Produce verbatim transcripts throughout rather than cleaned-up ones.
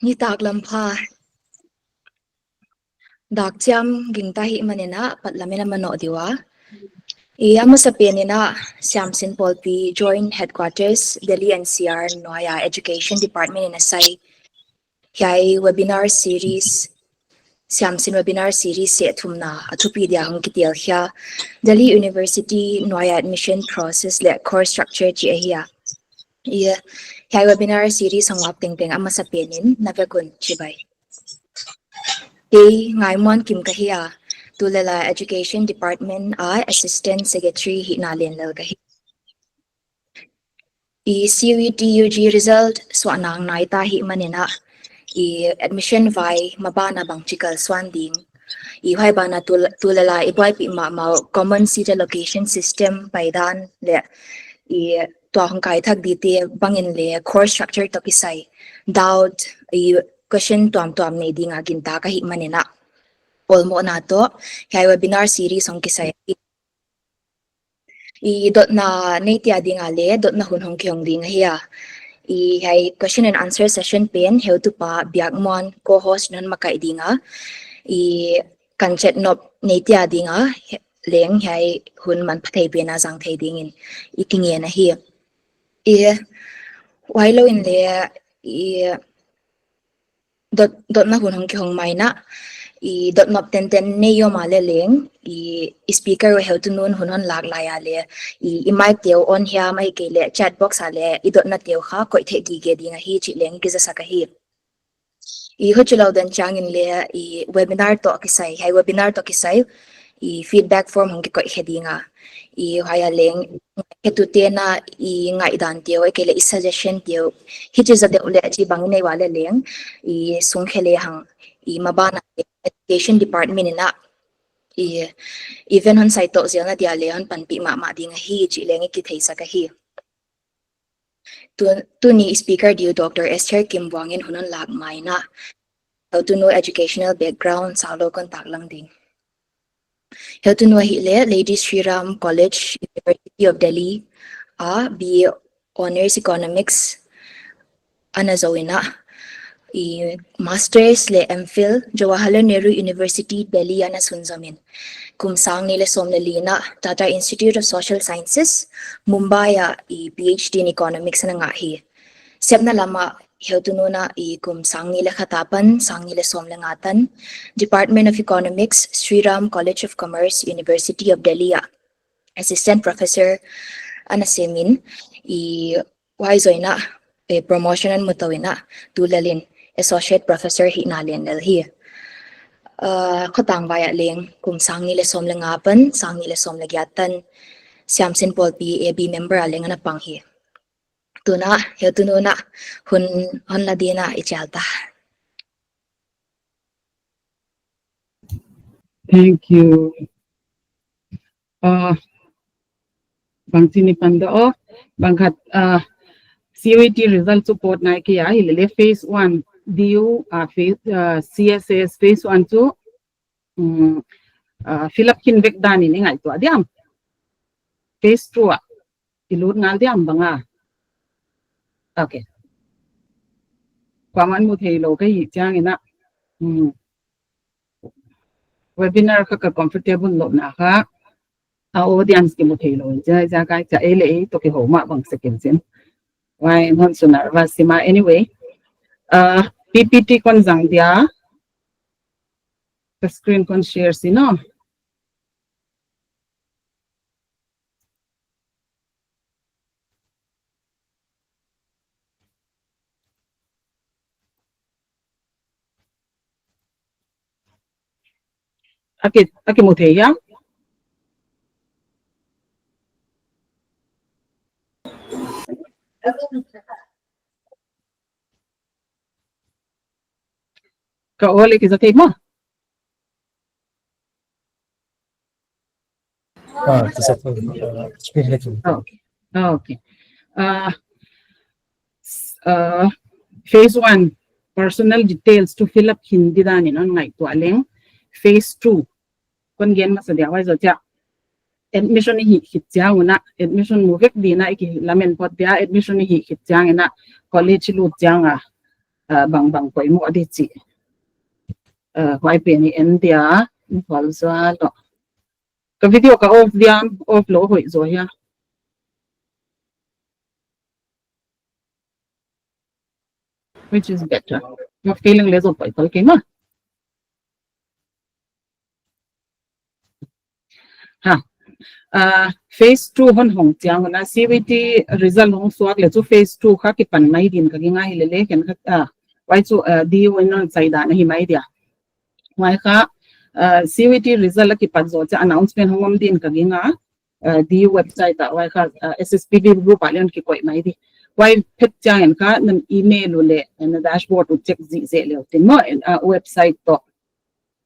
Nitaklam pha. Dak chiam gingta hih manin a, patlam in a manoh di ua. I a masapen in a, Siamsin Pawlpi Joint Headquarters, Delhi N C R nuai a Education Department in a sai. Hiai webinar series, Siamsin webinar series seh thumna a thupi dia hong kitel hia, Delhi University nuai a admission process leh course structure chih ahi a. I hiai webinar series hong uap tengteng a masapen in na vek un chibai. Kei Ngaimuankim ka hi a, tulel a Education Department a Assistant Secretary hihna len lel ka hi. I C U E T U G result suahna ngai ta hih manin a, i admission vai maban a bangchi kalsuan ding. I huai ban a tul-, tulel a i buaipih mahmah uh common seat allocation system paidan leh i tua hong kai thak dite bangin leh course structure toh kisai doubt, i question tuamtuam nei ding a gingta ka hih manin a, pawlmohna toh hiai webinar series hong kisai. I dotna neite a ding a leh dotna hun hong kihong ding ahi a. I hiai question and answer session pen heutupa Biakmuan co-host in hon makaih ding a. I kan chet nop neite a ding a leng hiai hun manpha thei pen a zang thei dingin i kingen ahi. I huai lou in leh i dot, dotna hun hong kihong mai in a, i dot nop tenten nei om a leh leng, i, i speaker uh heutunun hun hon lak lai a leh, i, i mic te uh on hiam ahihkeileh chat box a leh, i dotna te uh kha koih theih gige ding ahi chih leng kizasak ahi. I huchilou den chiangin leh, i webinar toh kisai, hiai webinar toh kisai, i feedback form hong kikoih khe ding a. I huai a leng, hetute'n a i ngaihdan te uh, ahihkeileh i suggestion te uh, hichi zaw deuh leh chibang nei ua leh leng, i sung khe lehang, i maban a Education Department in a, i event hon sai toh zelna dia leh hon panpih mahmah ding ahi chih leng i kitheisak ahi. Tu, tuni speaker di uh Doctor Esther Kimbuang in hun hon lak mai in a, heutunu educational background saulou kon taklang ding. Heutunu ahihleh Lady Shri Ram College, University of Delhi a B A Honours Economics ana zou in a, i Masters leh M Phil Jawaharlal Nehru University Delhi ana sunzom in, kum sang nih leh sawm leh li in a Tata Institute of Social Sciences Mumbai a i P H D in Economics ana ngah hi. Sepna lam a heutunun a i kum sang nih leh khat apan sang nih leh sawm leh nga tan Department of Economics, Shri Ram College of Commerce, University of Delhi a Assistant Professor ana sem in, i huai zoh in a, eh, promotion ana mu tou in a, tulel in Associate Professor hihna len lel hi. Ah, khotang vai ah leng kum sang nih leh sawm leh nga apan sang nih leh sawm leh giat tan Siamsin Pawlpi A B member a leng ana pang hi. Tun a, heutunun a, hun, hun la ding a i chial ta. Thank you. Uh, bangchi i pan dah uh, bang khat, uh, C U E T result support nai kei a, himahleh phase one di uh, uh, phase, uh, C S S phase one chu, um, uh, fill up khin vek dan in i ngaihtuah diam. Phase two ah i lut ngal diam bang a. Okay. Kuamah mu theilou ka hih chiang in a, hmm, webinar kha ka comfortable louhna kha, a audience kimu theilou in chia, chia kai chia ei leh ei toh kihou mah bang sek in chin. Why, hon su nervous sim a. Anyway, uh, P P T kon zang dia, ka screen kon share sin aw. A ki, a kimu thei hia? Ka aw leh kiza thei maw? Ah, kiza thei, ah, screen leh kiza thei. Oh, oh, okay. Ah, s-, ah, phase one, personal details to fill up khin di dan in hon ngaihtuah leng. Phase two, kon gen masa dia huai zoh chia. Admission i hih khit chiang un a, admission mu vek ding in a i kilamen phot dia, admission i hih khit chiang in a, college i lut chiang a, uh, bang bang poimoh di chih. Uh, huai pen i en dia, in hal zua lo. Ka video ka off diam, off lou hoih zaw hia. Which is better? Ka feeling leh zong pai pal kei ma. Ha. Ah, phase two hon hong chiang un a, C U E T result hong suak leh chu phase two kha kipan mai din ka gingta hi lele, khenkhat, ah, huai chu, ah, D U in hon sai dan ahi mai dia. Huai kha, ah, C U E T result a kipat zoh chiah announcement hong om din ka gingta, ah, D U website ah, huai kha, ah, S S P B group ah leng kikoih mai di. Huai phet chiangin kha, na email uh leh, na dashboard uh check zihzeh le uh tin maw, ah, website toh.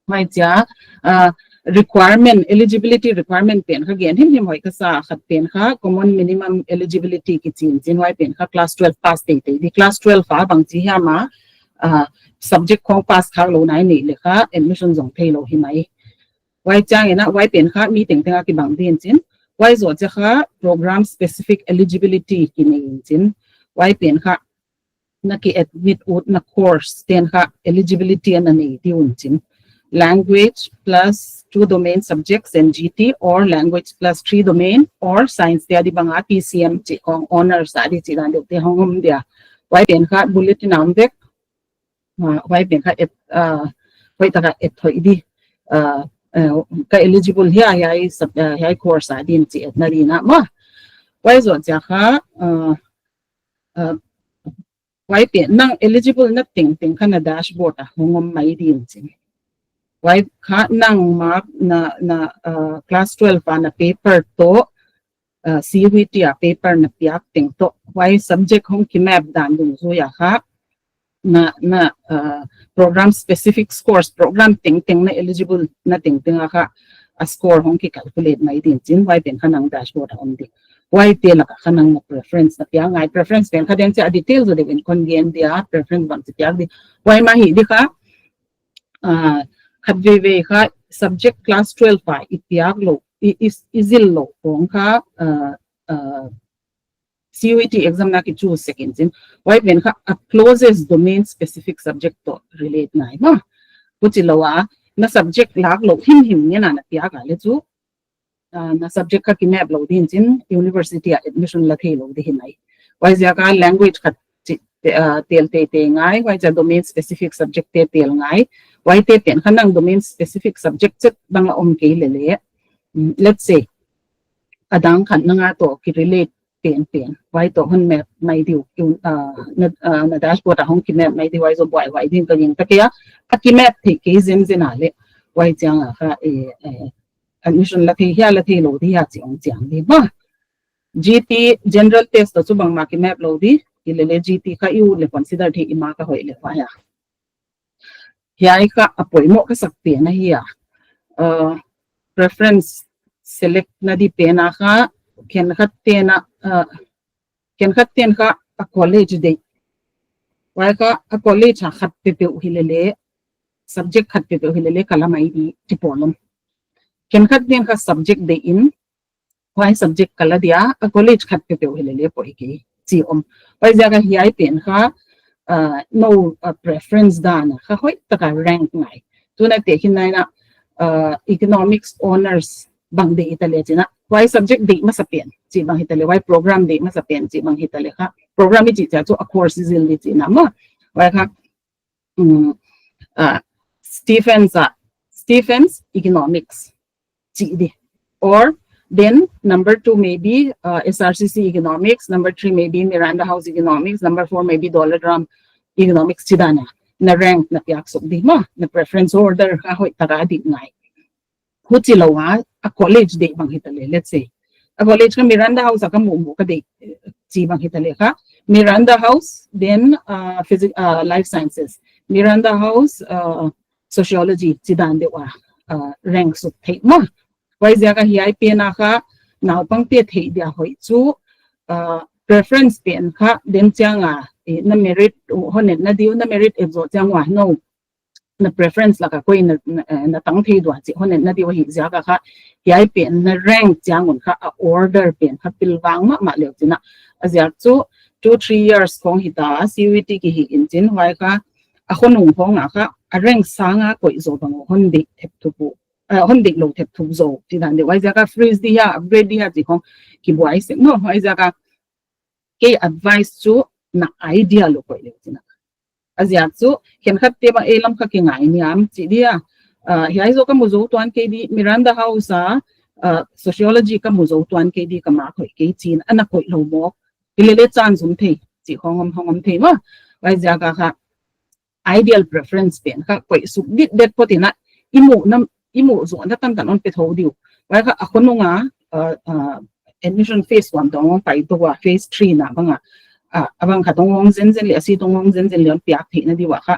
Huai chia, ah, requirement, eligibility requirement pen kha gen himhim hoih ka sa, khat pen kha common minimum eligibility kichi in chin, huai pen kha class twelve pass teitei di, class twelve a bangchi hiam a, ah, subject khong pass khak lou nai neih leh kha admission zong theilou hi mai. Huai chiangin a, huai pen kha mi tengteng a kibang din chin. Huai zoh chiah kha program specific eligibility kinei in chin. Huai pen kha na ki admit utna course ten kha eligibility ana nei di un chin. Language plus two domain subjects and G T or language plus three domain or science te a di bang a P C M chih khong, honors a di chih dan deuh te hong om dia. Huai pen kha bulletin a om vek. Ah, huai pen kha et, ah, hoih taka et hoih di. Ah, eh, ka eligible hia, hiai sub-, ah, hiai course a din chih etna di na maw. Huai zoh chiah kha, ah, ah, huai pen nang eligible na tengteng kha na dashboard ah hong om mai din chin. Huai kha nangmah na, na, ah, class twelve a na paper toh, ah, C U E T a paper na piak teng toh, huai subject hong kimap dan dungzui a kha, na, na, ah, program specific scores, program tengteng na eligible na tengteng a kha, a score hong kicalculate mai din chin, huai pen kha nang dashboard a om di. Huaite lak ah kha nang na preference na piak ngai, preference pen kha den chiah a detail zaw deuh in kon gen dia, preference bangchi piak di. Huai mah hi di kha, ah, khatveivei kha subject class twelve a i piak lou, i, i, i zil lou khong kha, ah, ah, C U E T exam na ki choose sek in chin. Huai pen kha a closest domain specific subject toh relate ngai maw. Huchi lou a, na subject lak lou himhim ngen a na piak a leh chu, ah, na subject kha kimap lou din chin, university a admission la theilou di hi mai. Huaiziak a language khat chi, te, ah, tel teitei ngai, huai chia domain specific subject te tel ngai. Huaite pen kha nang domain specific subject chet bang a om kei lele. Mm, let's say, a dang khat nang a toh ki relate pen pen. Huai toh hon map mai di uh, ah, na, ah, na dashboard a hong kimap mai di uh, huai zoh buaihuai din ka gingta kei a. A kimap theih kei zenzen a leh, huai chiang a kha, eh, eh, admission la thei hia la theilou di hia chih hong chiang di maw. G T general test toh chu bangmah kimap lou di, i lele G T kha i ut leh consider thei i ma kha hoih leh huai a. Hiai kha a poimoh ka sak pen ahi a. Uh, preference select na di pen a kha, khenkhat ten a, uh, khenkhat ten kha a college deih. Huai kha a college a khat peuhpeuh hi lele, subject khat peuhpeuh hi lele ka la mai di ti pawlom. Khenkhat ten kha subject deih in, huai subject ka la dia, a college khat peuhpeuh hi lele poi kei chi om. Huaiziak a hiai pen kha, ah, no, ah, preference dan a kha hoih taka rank ngai. Tuna te khin nai na, ah, economics honors bang deih i ta leh chih na. Huai subject deih masa pen chih bang hi ta leh, huai program deih masa pen chih bang hi ta leh kha. Program i chih chiah chu a course zil di chihna maw. Huai kha, mm, ah, Stephen's, ah, Stephen's Economics chih di. Or then number two maybe, uh, S R C C Economics, number three maybe Miranda House Economics, number four maybe Dollar Drum Economics chih dan a. Na rank na piak suk di maw, na preference order kha hoih taka di ngai. Huchi lou a, a college deih bang hi ta leh, let's say. A college kha Miranda House a ka muh muh ka deih, eh, chih bang hi ta leh kha. Miranda House, then, uh, physics, uh, life sciences. Miranda House, uh, sociology chih dan deuh a, uh, rank suk theih maw. Huaiziak a hiai pen a kha, naupangte theih dia hoih chu, uh, preference pen kha, den chiang a, eh, na merit, uh, hon et na di uh, na merit et zoh chiang ua, no. Na preference lak a koi na, na, eh, na tang thei dua chih hon et na di uh ahi ziak a kha, hiai pen na rank chiang un kha a order pen kha pilvang mahmah leu chih na, A ziak chu two three years khong hita, C U E T kihih in chin, huai kha a khonung khong a kha a rank sanga koih zaw bang hon deih thep thup uh, uh, hon deih lou thep thup zaw, chi dan deuh. Huai ziak a freeze di hia, upgrade di hia chi khong kibuai sek maw. Huai ziak a kei advice chu na ideal uh koih leu chihna. A ziak chu khenkhat te bang ei lam kha kingai niam chi dia. Uh, hiai zaw ka mu zou tuan kei di, Miranda House a, uh, sociology ka mu zou tuan kei di, ka ma koih kei chin, ana koih lou mawk. Hilele chance um thei, chi khong om, khong om thei maw. Huai ziak a kha ideal preference pen kha koih suk dit det phot in a, i muh nam, i muh zoh na tantan hon pe thou di uh. Huai kha a khonung a, uh, uh, admission phase one tawh hong pai tou a, phase three na bang a, uh, a bang kha tawh hong zenzen le, a si tawh hong zenzen le hon piak theihna di uh a kha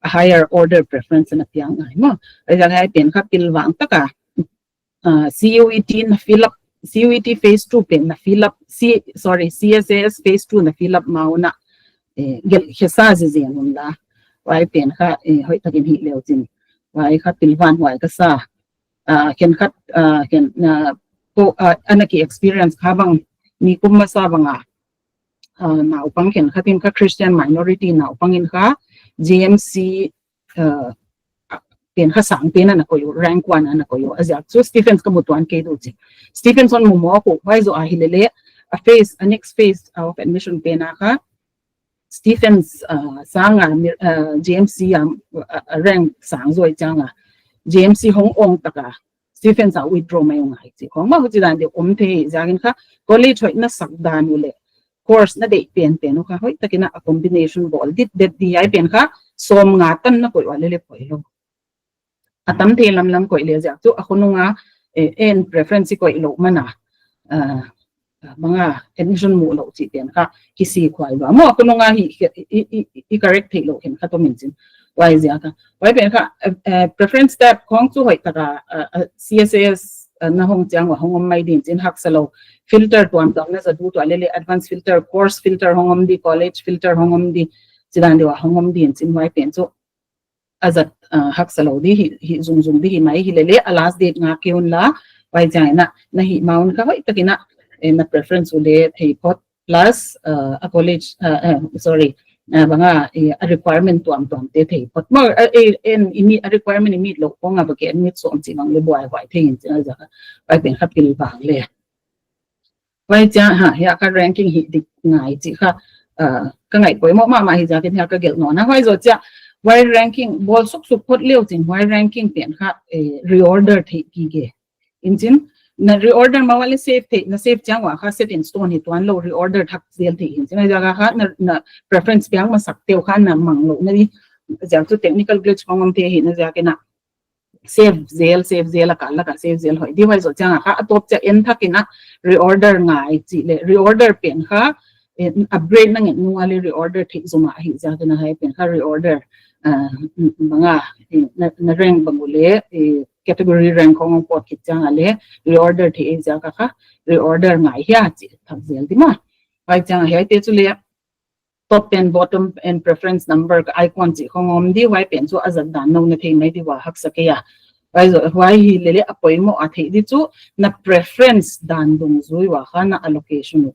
a higher order preference na piak ngai maw. Huai ziak a hiai pen kha pilvang taka, uh, C U E T na fill up, C U E T phase two pen na fill up, C, sorry, C S A S phase two na fill up ma un a, eh, gelh khe sa zenzen un la. Huai pen kha, eh, hoihtakin hih leu chin. Huai kha pilvang huai ka sa. Uh, khenkhat, uh, khen, uh, ko, uh, ana ki experience kha bang, nikum masa bang a, uh, naupang khenkhat in kha Christian minority naupang in kha J M C, uh, pen kha sang pen ana koih uh, rank one ana koih uh. A ziak chu Stephens ka mu tuan kei di uh chi. Stephens hon mu mawk uh, huai zaw a hilele a phase, a next phase of admission pen a kha Stephens, uh, sang a, uh, J M C a, uh, rank sang zaw chiang a, J M C hong ong taka Stephens a withdraw mai uh ngai chi khong maw. Huchi dan deuh om thei ziakin kha college hoih na sak dan uh le course na deih pen pen uh kha hoihtakin a combination bawl dit det di. Hiai pen kha sawmnga tan na koih ua lele poi lou. A tam thei lamlam koih le ziak chu a khonung a, eh, en preference koih lou man a, uh, bang a admission mu lou chi pen kha kisik huai lua maw. A khonung a hi, i, i, i, i correct theih lou khenkhat om in chin. Huai ziak a, huai pen kha, eh, eh, preference tab khong chu hoihtaka, eh, eh, C S A S, eh, na hong chiang ua hong om mai din chin, haksa lou filter tuamtuam na zat ut ua lele, advanced filter, course filter hong om di, college filter hong om di, chi dan deuh a hong om din chin. Huai pen chu a zat, ah, haksa lou di hi, hi zungzung di hi mai hilele, a last date ngak kei un la, huai chiang in a, na hih ma un kha hoihtakin a, eh, na preference uh le thei phot, plus, ah, a college, ah, eh, sorry, ah, bang a, eh, a requirement tuamtuam te thei phot maw. Ah, eh, en i meet, a requirement i meet lou khong a bang kei en meet sawm chi bang le buaihuai thei in chin a ziak a, huai pen kha pilvang le. Huai chiang a, hiai kha ranking hih dik ngai chi kha, ah, ka ngaih poimoh mahmah hi ziakin hiai ka gelh nawn a. Huai zoh chiang, huai ranking bawl suksuk phot leu chin, huai ranking pen kha, eh, reorder theih gige. In chin, na reorder ma ua le save theih, na save chiang ua kha set in stone hi tuan lou, reorder thak zel theih in chin. Huai ziak a kha na, na preference piak masak te uh kha na mang lou na di, ziak chu technical glitch khong om thei hi na ziakin a, save zel, save zel a kal lak a save zel hoih di. Huai zoh chiang a kha a tawp chiah en thakin a reorder ngai chi le, reorder pen kha, eh, upgrade na nget nung a le reorder theih zomah hi ziakin a hiai pen kha reorder, ah, bang a, eh, na, na rank bang uh le, eh, category rank khong pawt khit chiang a le reorder theih ziak a kha reorder ngai hia chi thak zel di maw. Huai chiang a hiaite chu le, top and bottom and preference number ka icon chi khong om di, huai pen chu a zat dan nou na thei mai di ua haksa kei a. Huai zoh, huai hilele a poimoh a theih di chu na preference dan dungzui ua kha na allocation uh.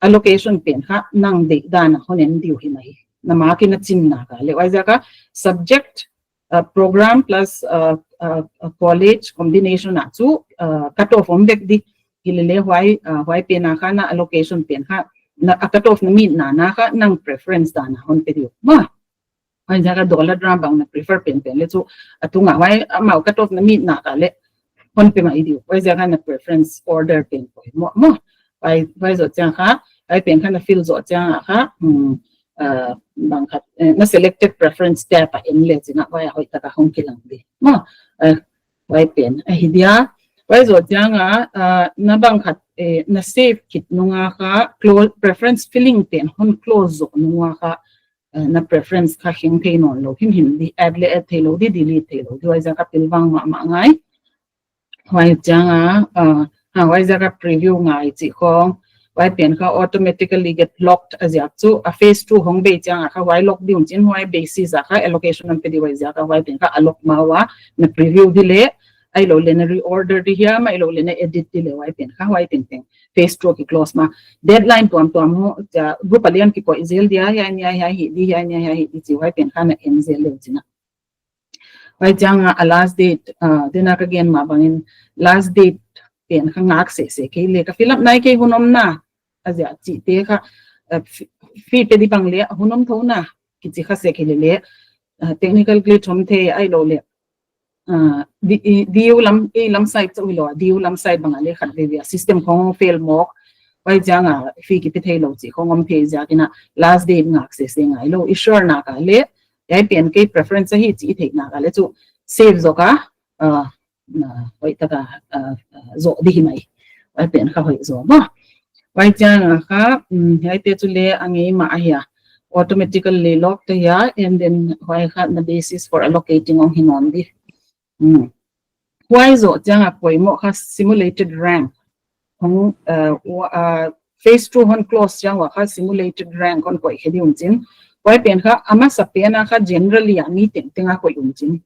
Allocation pen kha nang deih dan a hon en di uh hi mai. Na mark in a chin nak a le, huai ziak a subject, uh, program plus, uh, uh, uh, college combination a chu, uh, cut off om vek di. Hilele huai, uh, huai pen a kha na allocation pen kha, na, a cut off na meet na, na kha nang preference dan a hon pe di uh maw. Huai ziak a dollar dram bang na prefer pen pen le chu a tung a huai amau cut off na meet nak a le hon pe mai di uh. Huai ziak a na preference order pen poimoh maw. Huai, huai zoh chiang kha, huai pen kha na fill zoh chiang a kha, hmm, uh, bang khat, eh, na selected preference tab a en le chin a huai a hoihtaka hong kilang di maw. Eh, huai pen a hi dia. Huai zoh chiang a, ah, na bang khat, eh, na save khit nung a kha, close, preference filling pen hon close zoh nung a kha, eh, na preference kha heng thei nawn lou himhim di, add le add thei lou di, delete thei lou di, huai ziak a pilvang mahmah ngai. Huai chiang a, ah, ha, huai ziak a preview ngai chi khong. Huai pen kha automatically get locked a ziak chu, a phase two hong bei chiang a kha huai lock di un chin, huai basis a kha allocation hon pe di, huai ziak a huai pen kha a lock ma ua, na preview di le, Ahihlouhleh na reorder di hiam, ahihlouhleh na edit di leh huai pen kha, huai tengteng phase two ki close mah. Deadline tuamtuam ho, group a lian kikoih zel dia, hiai ni a hiai hih di, hiai ni a hiai hih di chi, huai pen kha na en zel leu chin a. Huai chiang a last date, uh, den a ka gen mah bangin last date pen kha ngak sese kei leh ka fill up nai kei hun om na. A ziak chihte kha, uh, fee pe di bang leh hun om thou na. Kichi kha sek hi lele, uh, technical glitch om thei ahihlouhleh. Uh, DU lam, ei lam side chauh hilou, DU lam side bang a leh khat veve a system khong fail mawk. Huai chiang a fee kipe theilou chih khong om thei ziak in a last date ngak sese ngai lou. I sure nak a leh, hiai pen kei preference ahi chih i theih nak a leh chu save zaw ka, uh, hoih taka, uh, zoh di hi mai. Huai pen kha hoih zaw maw. Huai chiang a kha, um, hiaite chu leh a ngei mah ahi a. Automatically lock te hia, and then huai kha na basis for allocating hong hi nawn di. Um. Huai zoh chiang a poimoh kha simulated rank. Hong, uh, phase two hon close chiang ua kha simulated rank hon koih khe di un chin. Huai pen kha a masa pen a kha generally a mi tengteng a koih un chin.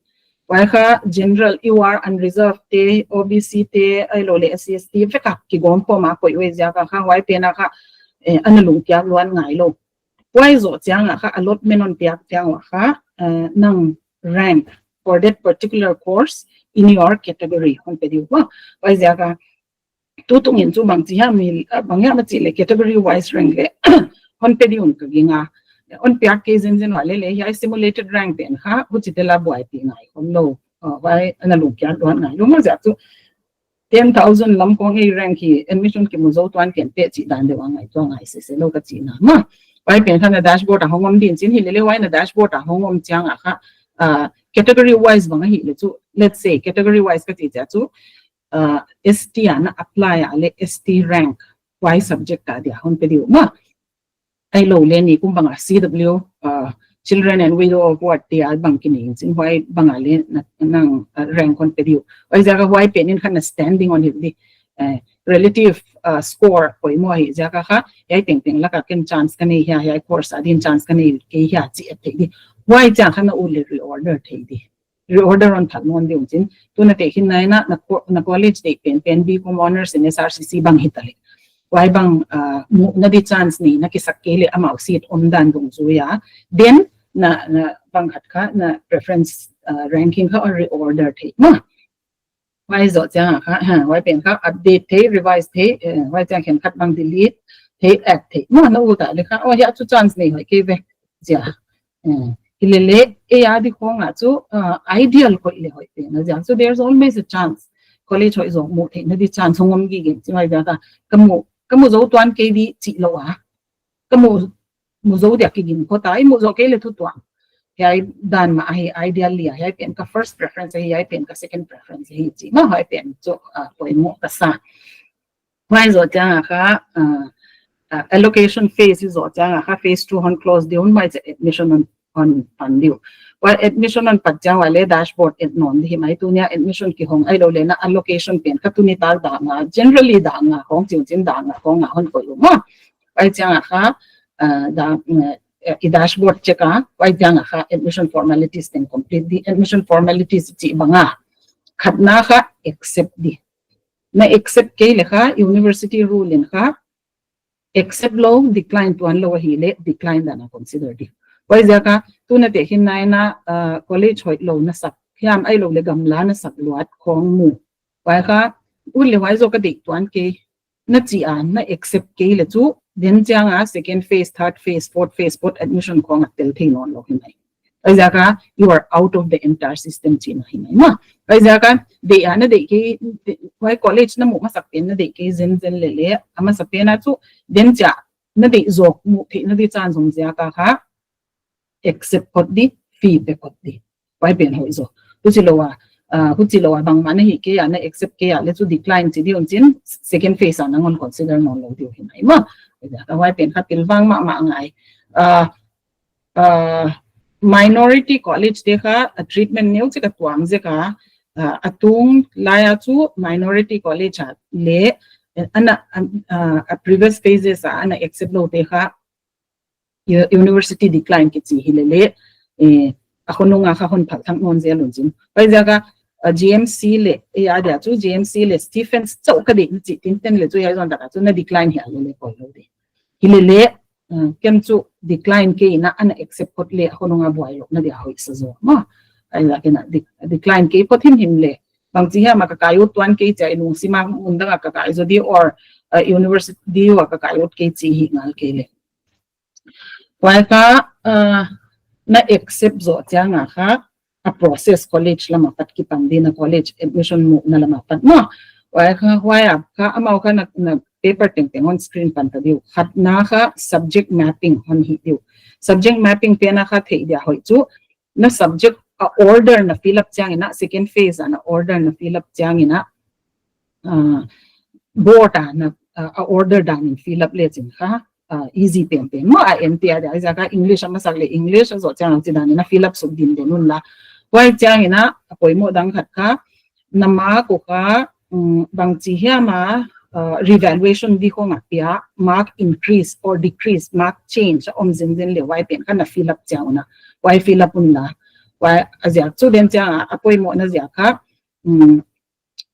Huai kha general, U R, unreserved te, O B C te, ahihlouhleh S C S T vek a kigawm pawm a koih uh ziak a kha huai pen a kha, eh, ana lungkiak luat ngai lou. Huai zoh chiang a kha allotment hon piak chiang ua kha, eh, nang rank for that particular course in your category hon pe di uh. Huai ziak a tutung in chu bang chi hiam mi, ah, bang hiam a chih leh category wise rank leh hon pe di un ka gingta. Hon piak kei zenzen ua lele, hiai simulated rank pen kha huchite la buaipih ngai khom lou. Uh, huai ana lungkiak luat ngai lou maw ziak chu ten thousand lam khong ei rank hi admission kimu zou tuan ken te chih dan deuh a ngaihtuah ngai sese lou ka chihna maw. Huai pen kha na dashboard a hong om din chin hi lele, huai na dashboard a hong om chiang a kha, uh, category wise bang ahi leh chu, let's say category wise ka chih chiang chu, uh, S T a na apply a leh S T rank huai subject a dia hon pe di uh maw. Ahihlouhleh nikum bang a C W, uh, children and widow award te a bang kinei in chin huai bang a leh na, nang, uh, rank hon pe di uh. Huai ziak a huai pen in kha na standing hon hilh di, uh, relative, uh, score poimoh hi ziak a kha, hiai tengteng lak a ken chance ka nei hia, hiai course a din chance ka nei kei hia chih et thei di. Huai chiang kha na ut leh reorder thei di. Reorder hon thak nawn di un chin. Tuna tehkhin nai na, na co-, na college deih penpen B Com Honours in S R C C bang hita leh, huai bang, uh, muhna di chance nei na kisak kei leh amau seat om dan dungzui a, then na, na bang khat kha na preference, uh, ranking kha hon reorder thei maw. Huai zoh chiang a kha, ha, huai pen kha update thei, revise thei, eh, huai chiang khenkhat bang delete thei, add thei maw, na ut a leh kha, oh, hiai chu chance nei hoih kei ve. Chia. Eh, hi lele, ei a di khong a chu, uh, ideal koih leh hoih pen a ziak chu there's always a chance. College hoih zaw muh theihna di chance hong om gige chi mai ziak a, ka mu, ka mu zou tuan kei di chih lou a, ka mu, mu zou dia kiging khong ta, i mu zou kei leh thu tuang. Hiai dan mah ahi, ideally a, hiai pen ka first preference ahi, hiai pen ka second preference ahi chih maw, huai pen chu, uh, poimoh ka sa. Huai zoh chiang a kha, uh, uh, allocation phase i zoh chiang a kha phase two hon close di un, huai chiang admission hon, hon pan di uh. Huai admission hon pat chiang ua leh dashboard et nawn di hi mai. Tunia admission kihong ahihlouhleh na allocation pen kha tuni tak dak nga, generally dak nga khong, chiu chin dak nga khong a hon koih uh maw. Huai chiang a kha, uh, dak, uh, i dashboard check a, huai chiang a kha admission formalities teng complete di, admission formalities chih bang a khatna kha accept di. Na accept kei leh kha, university rule in kha, accept lou, decline tuan lou ahi leh, decline dan a consider di. Huai ziak a, tuna tehkhin nai na, uh, college hoih lou na sak hiam ahihlouhleh gamla na sak luat khong mu. Huai kha, ut leh huai zoh ka deih tuan kei, na chih a, na accept kei leh chu, then chiang a second phase, third phase, fourth phase, post admission khong a tel thei nawn lou hi mai. Huai ziak a, you are out of the entire system chihna hi mai maw. Huai ziak a, deih a na deih kei, de-, huai college na muh masak pen na deih kei zenzen lele, a masa pen a chu, then chia, na deih zaw muh theihna di chance om ziak a kha, accept phot di, fee pe phot di. Huai pen hoih zaw. Huchi lou a, uh, huchi lou a bangmah na hih kei a, na accept kei a leh chu decline chi di un chin, second phase a nang hon consider nawn lou di uh hi mai maw. Huai pen kha pilvang mahmah ngai. Uh, uh, minority college te kha, uh, treatment neu chik a tuam zek a, uh, a tung lai a chu minority college a leh, uh, ana, uh, uh, a previous phases a ana accept lou te kha, u-, university decline kichi hi lele, eh, a khonung a kha hon phal thak nawn zel un chin. Huai ziak a, uh, G M C le, eh, a dia chu G M C le Stephens chauh ka deih chi tinten le chu hiai zon taka chu na decline hia le le koi lou di. Hilele, uh, ken chu decline kei in a ana accept phot le honung a buai lou na dia hoih sa zaw. Maw, ai la ken a dec-, decline kei phot himhim le. Bangchi hiam a ka kai ut tuan kei chia i lungsim a mun dang a ka kai zaw di or, uh, university a ka kai ut kei chi hi ngal kei le. Huai kha, uh, na accept zoh chiang a kha, a process college lam apat kipan di na college admission muhna lam apat maw. Huai kha, huai a kha, amau kha na, na paper tengteng hon screen pan ta diu. Khatna kha subject mapping hon hi diu. Subject mapping pen a kha theih dia hoih chu, na subject a order na fill up chiang in a, second phase a na order na fill up chiang in a, uh, board a na, uh, a order dan in fill up le chin kha, uh, easy pen pen. Maw a en tia dia, ziak a English a masak le English a zoh chiang a chi dan in a fill up suk din den un la. Huai chiang in a, a poimoh dang khat kha, na mark uh kha, um, bangchi hiam a, uh, revaluation di khong a pia, mark increase or decrease, mark change, om zenzen le huai pen kha na fill up chiang un a, huai fill up un la. Huai a ziak chu den chiang a, a poimoh na ziak kha, um,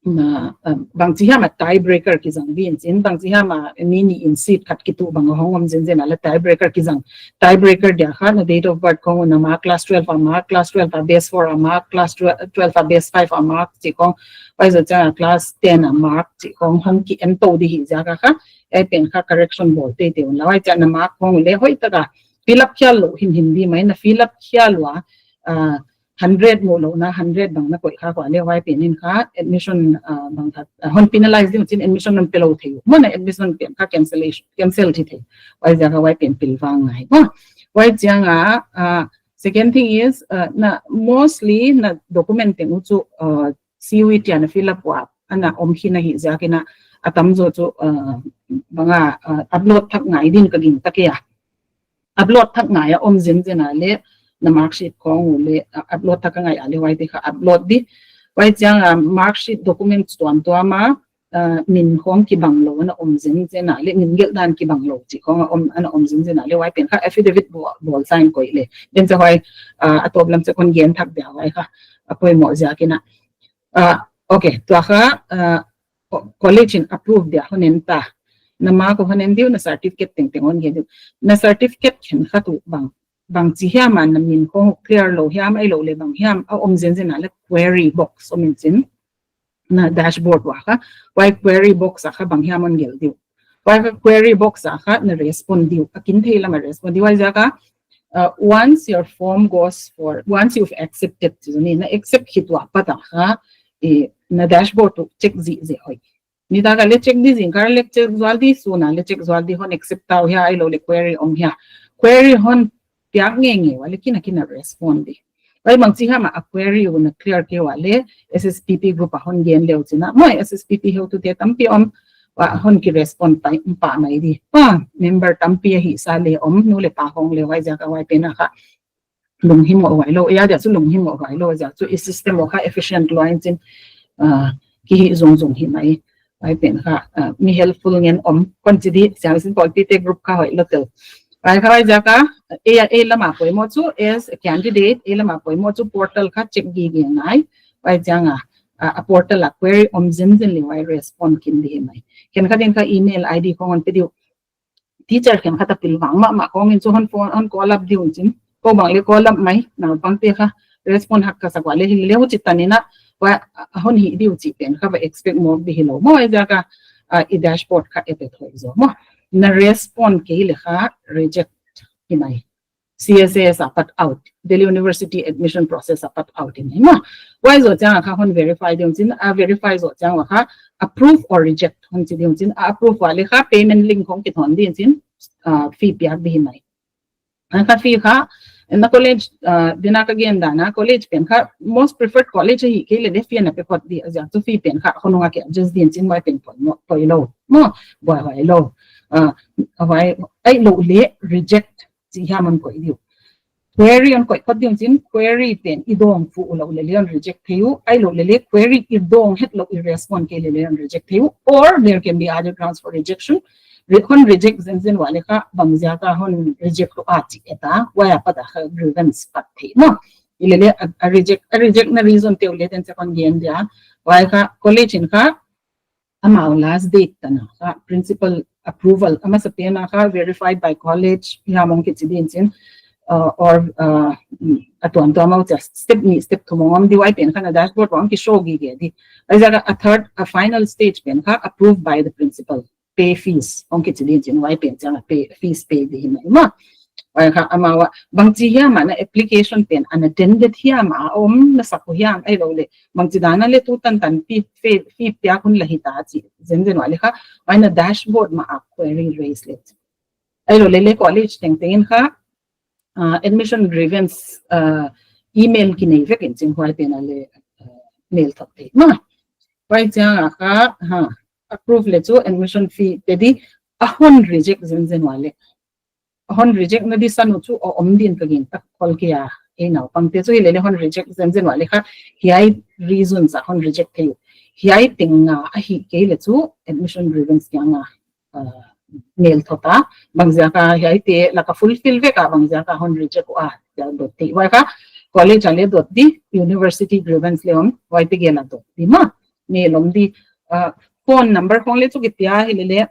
na, um, bangchi hiam a tiebreaker kizang di in chin, bangchi hiam a mi nih in seat khat kitu bang a hong om zenzen a le tiebreaker kizang. Tiebreaker dia kha na date of birth khong un a mark, class twelve a mark, class twelve a best four a mark, class twelve a best five a mark chi khong, huai zoh chiang a class ten a mark chi khong hong ki en tou di hi ziak a kha, huai pen kha correction bawl teitei un la, huai chiang a na mark khong le hoih taka fill up khial lou himhim di mai, na fill up khial ua, uh, hundred mu lou na, hundred bang na koih kha kua le huai pen in kha admission, uh, bang kha, uh, hon penalize di chin admission hon pe lou thei uh. Maw na admission pen kha cancellation, cancel thi thei. Huai ziak a huai pen pilvang ngai. Maw, huai chiang a, uh, second thing is, uh, na mostly na document teng uh chu, uh, C U E T a na fill up ua, ana om khin a hi ziak in a, a tam zaw chu, uh, bang a, uh, upload thak ngai din ka gingta kei a. Upload thak ngai a om zenzen a le, na mark sheet khong uh le, uh, upload thak a ngai a le huai te kha upload di. Huai chiang a mark sheet documents tuamtuam a, uh, min khong kibang lou ana om zenzen a le, min gelh dan kibang lou chi khong a om, ana om zenzen a le huai pen kha affidavit bawl, bawl sign koih le. Den cha huai, uh, a tawp lam cha kon gen thak dia huai kha, a poimoh ziak in a. Uh, okay, tua kha, uh, co-, college in approve dia hon en ta. Na mark uh hon en diu, na certificate tengteng hon gen diu. Na certificate khenkhat uh bang, bangchi hiam a na min khong clear lou hiam, ahihlouh le bang hiam a om zenzen a le query box om in chin. Na dashboard ua kha, huai query box a kha bang hiam hon gelh diu. Huai kha query box a kha na respond diu, a kin thei lam a respond diu, huai ziak a, uh, once your form goes for, once you've accepted, chi ni, na accept khit ua pat a kha, eh, na dashboard uh check zihzeh hoih. Nitak a le check di, zingkal le check zual di, sun a le check zual di, hon accept ta uh hia, ahihlouh le query om hia. Query hon piak ngeingei ua le kin a kin a respond di. Huai bangchi hiam a query uh na clear kei ua le S S P P group a hon gen le uh chin a. Maw S S P P heutute tampi om, huai hon ki respond pai, pah mai di. Maw member tampi a hih sa le om, nu le pa hong le huai ziak a huai pen a kha lunghimoh huai lou, huai dia chu lunghimoh huai lou, ziak chu i system uh kha efficient lou in chin, uh, ki hih zungzung hi mai. Huai pen kha, uh, mi helpful ngen om, kon chi di, Siamsin Pawlpi te group kha hoih lou tel. Huai kha huai ziak a, ei, ei lam a poimoh chu, as a candidate, ei lam a poimoh chu portal kha check gige ngai. Huai chiang a, uh, a portal a query om zenzen le huai respond kin di hi mai. Khenkhat in kha email I D khong hon pe diu. Teacher khenkhat a pilvang mahmah khong in chu hon phone, hon call up diu chin. Kou bang le call up mai, naupang te kha respond hak ka sak ua le hilele huchi tan in a, huai, uh, hon hih diu chih pen kha va expect mawk di hilou. Maw huai ziak a, uh, i dashboard kha et et hoih zaw maw. Na respond kei le kha reject hi mai. C S A S apat out, Delhi University admission process apat out in hi maw. Huai zoh chiang a kha hon verify diu chin, a verify zoh chiang ua kha approve or reject hon chi diu chin, a approve ua le kha payment link khong kithon di chin, uh, fee piak di hi mai. Huai kha fee kha, na college, uh, dena ka gen dan a, college pen kha most preferred college hi kei le de fee na pe phot di, a ziak chu fee pen kha honung a ki adjust di chin huai pen poi maw, poi lou. Maw, buai huai lou. Uh, huai, ahihlouh le reject chi hiam hon koih diu. Query hon koih phot diu chin, query pen i dawng fuh lou le le hon reject thei uh, ahihlouh le le query i dawng het lou i respond kei le le hon reject thei uh, or there can be other grounds for rejection. Re-, hon reject zenzen ua le kha bang ziak a hon reject lou a chi et a, huai apat a kha grievance pat thei maw. Hilele a, a reject, a reject na reason te uleh den se kon gen dia. Huai kha college in kha amau last date tan a kha principal approval, a masapen a kha verified by college, hiam hong kichi din chin, uh, or, uh, mm, a tuamtuam a chia step nih step thum hong om di, huai pen kha na dashboard hong ki show gige di. Huaiziak a third, a final stage pen kha approved by the principal, pay fees hong kichi din chin, huai pen chiang a pay, fees pay di hi mai maw. Huai kha amau a bangchi hiam a na application pen unattended hiam a om na sak uh hiam, ahilouleh bangchi dan a leh tu tantan fee, fee, fee piak hun la hita chi zenzen ua leh kha huai na dashboard mah a query raise le. Ahilouleh leh college tengteng in kha, uh, admission grievance, uh, email kinei vek in chin, huai pen a leh, uh, mail thot thei maw. Huai chiang a kha, ha, approve leh chu admission fee pe di, a hon reject zenzen ua leh, a hon reject na di san uh chu a om din ka gingta khol kei a, ei naupangte chu. Hilele hon reject zenzen ua leh kha hiai reasons a hon reject thei uh, hiai teng a ahih kei leh chu admission grievance kiang a, uh, mail thot a, bangziak a hiaite laka fulfill vek a bangziak a hon reject ua, tia dot thei. Huai kha college a leh dot di, university grievance leh om, huaite gel a dot di maw, mail om di. Uh, phone number khong leh chu kipia hilele,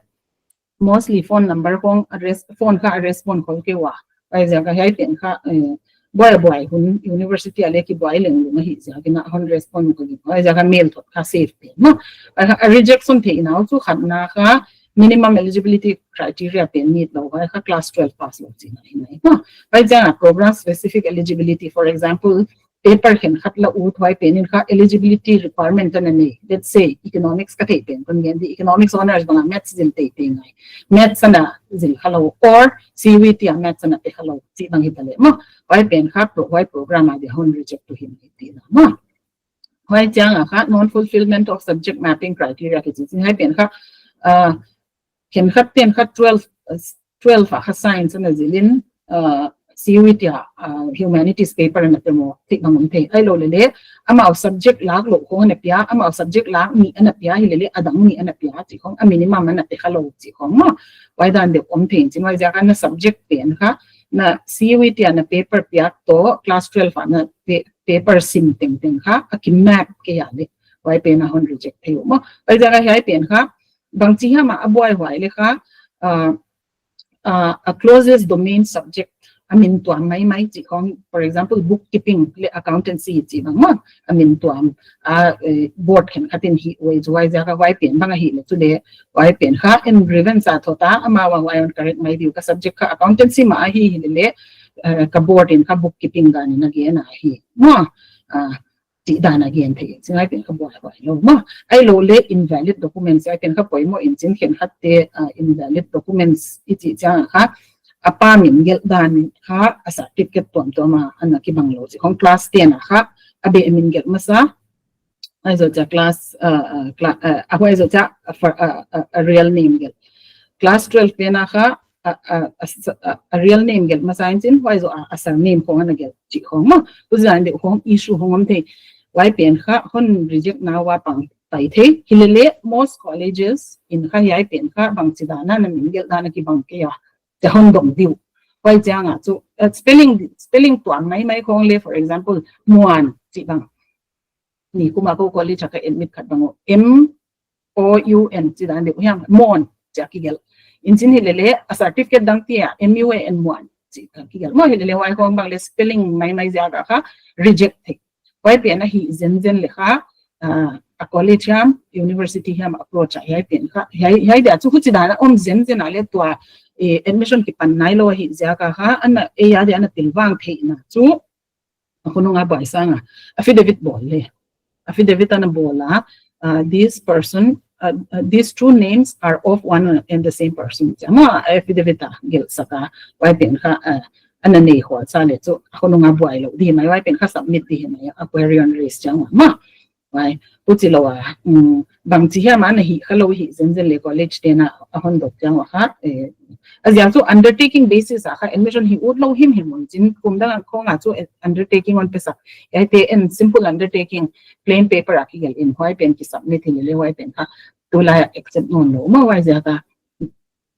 mostly phone number khong a res-, phone kha a respond khol kei ua. Huaiziak a hiai pen kha, eh, buai buai hun university a leh kibuai leng lung ahih ziak in a hon respond ka gingta. Huaiziak a mail thot kha safe pen maw. Huai kha a rejection theihna uh chu khatna kha minimum eligibility criteria pen meet lou, huai kha class twelve pass lou chihna hi mai maw. Huaiziak a program specific eligibility, for example, paper khenkhat la ut, huai pen in kha eligibility requirement ana nei. Let's say economics ka theih pen kon gen di, economics honours bang a maths zil theih pen ngai, maths ana zil kha lou, or C U E T a maths ana pe kha lou chih bang hita leh maw, huai pen kha pro-, huai program a dia hon reject uh hi mai chihna maw. Huai chiang a kha non fulfillment of subject mapping criteria kichi chin, huai pen kha, uh, khenkhat ten kha twelve, uh, twelve a kha science ana zil in, uh, C U E T a, uh, humanities paper ana pe maw chih bang om thei. Ahilouleh leh amau subject lak lou khong ana pia, amau subject lak nih ana pia hilele a dang nih ana pia chih khong, a minimum ana pe kha lou chih khong maw. Huai dan deuh om thei in chin, huaiziak a na subject pen kha na C U E T a na paper piak toh class twelve a na pe-, paper sim tengteng kha a ki map kei a leh huai pen a hon reject thei uh maw. Huaiziak a hiai pen kha bangchi hiam a a buaihuai leh kha, uh, uh, a closest domain subject a min tuam maimai chih khong, for example, bookkeeping leh accountancy chih bang maw, a min tuam a, eh, board khenkhat in hih uh ei chu. Huaiziak a huai pen bang ahih leh chu leh huai pen kha en grievance a thot a, amau a huai hon correct mai di uh, ka subject kha accountancy mah ahi hilele, eh, ka board in kha bookkeeping dan in a gen a hi maw. Ah, chih dan a gen thei, chin huai pen kha buaihuai lou maw. Ahilouleh invalid documents, huai pen kha poimoh in chin khenkhat te, ah, invalid documents i chih chiang a kha a pa min gelh dan kha a certificate tuamtuam a ana kibang lou chih khong, class ten a kha a beh min gelh masa, huai zoh chia class, ah, ah, cla-, ah, ah, huai zoh chia, ah, for, ah, ah, a real name gelh. Class twelve pen a kha a, a, a, a, a real name gelh masa in chin, huai zoh a, a surname khong ana gelh chih khong maw. Huchi dan deuh khong issue hong om thei. Huai pen kha hon reject na ua pang tai thei. Hilele most colleges in kha hiai pen kha bangchi dan a na min gelh dan a kibang kei a, chia hon dong di uh. Huai chiang a chu, uh, spelling, spelling tuam maimai khong leh, for example, Muan chih bang. Nikum a kou college a ka admit khat bang uh, M O U N chih dan deuh hiam, Muan chia kigelh. In chin hilele a certificate dang te a M U A N, Muan chih kha kigelh maw. Hilele huai khong bang leh spelling maimai ziak a kha reject thei. Huai pen ahih zenzen leh kha, ah, a college hiam, university hiam approach a hiai pen kha, hiai, hiai dia chu huchi dan a om zenzen a leh tua, eh, admission kipan nailou ahih ziak a kha, ana, ei a dia ana pilvang theihna chu, a khonung a buai sang a affidavit bawl leh. Affidavit ana bawl a, uh, this person, uh, uh, these two names are of one and the same person. Chia maw, affidavit a gelh sak a, huai pen kha, uh, ana nei khol sa leh chu a khonung a buai lou di mai, huai pen kha submit di hi mai, a query hon raise chiang ua maw. Huai, huchi lou a, um, bangchi hiam a na hih kha lou hih zenzen leh college ten a a hon dot chiang ua kha, eh, a ziak chu undertaking basis a kha admission hi ut lou himhim un chin, kum dang khong a chu undertaking hon pe sak. Hiaite en simple undertaking, plain paper a kigelh in huai pen ki submit hilele huai pen kha tulai a accept nawn lou maw, huaiziak a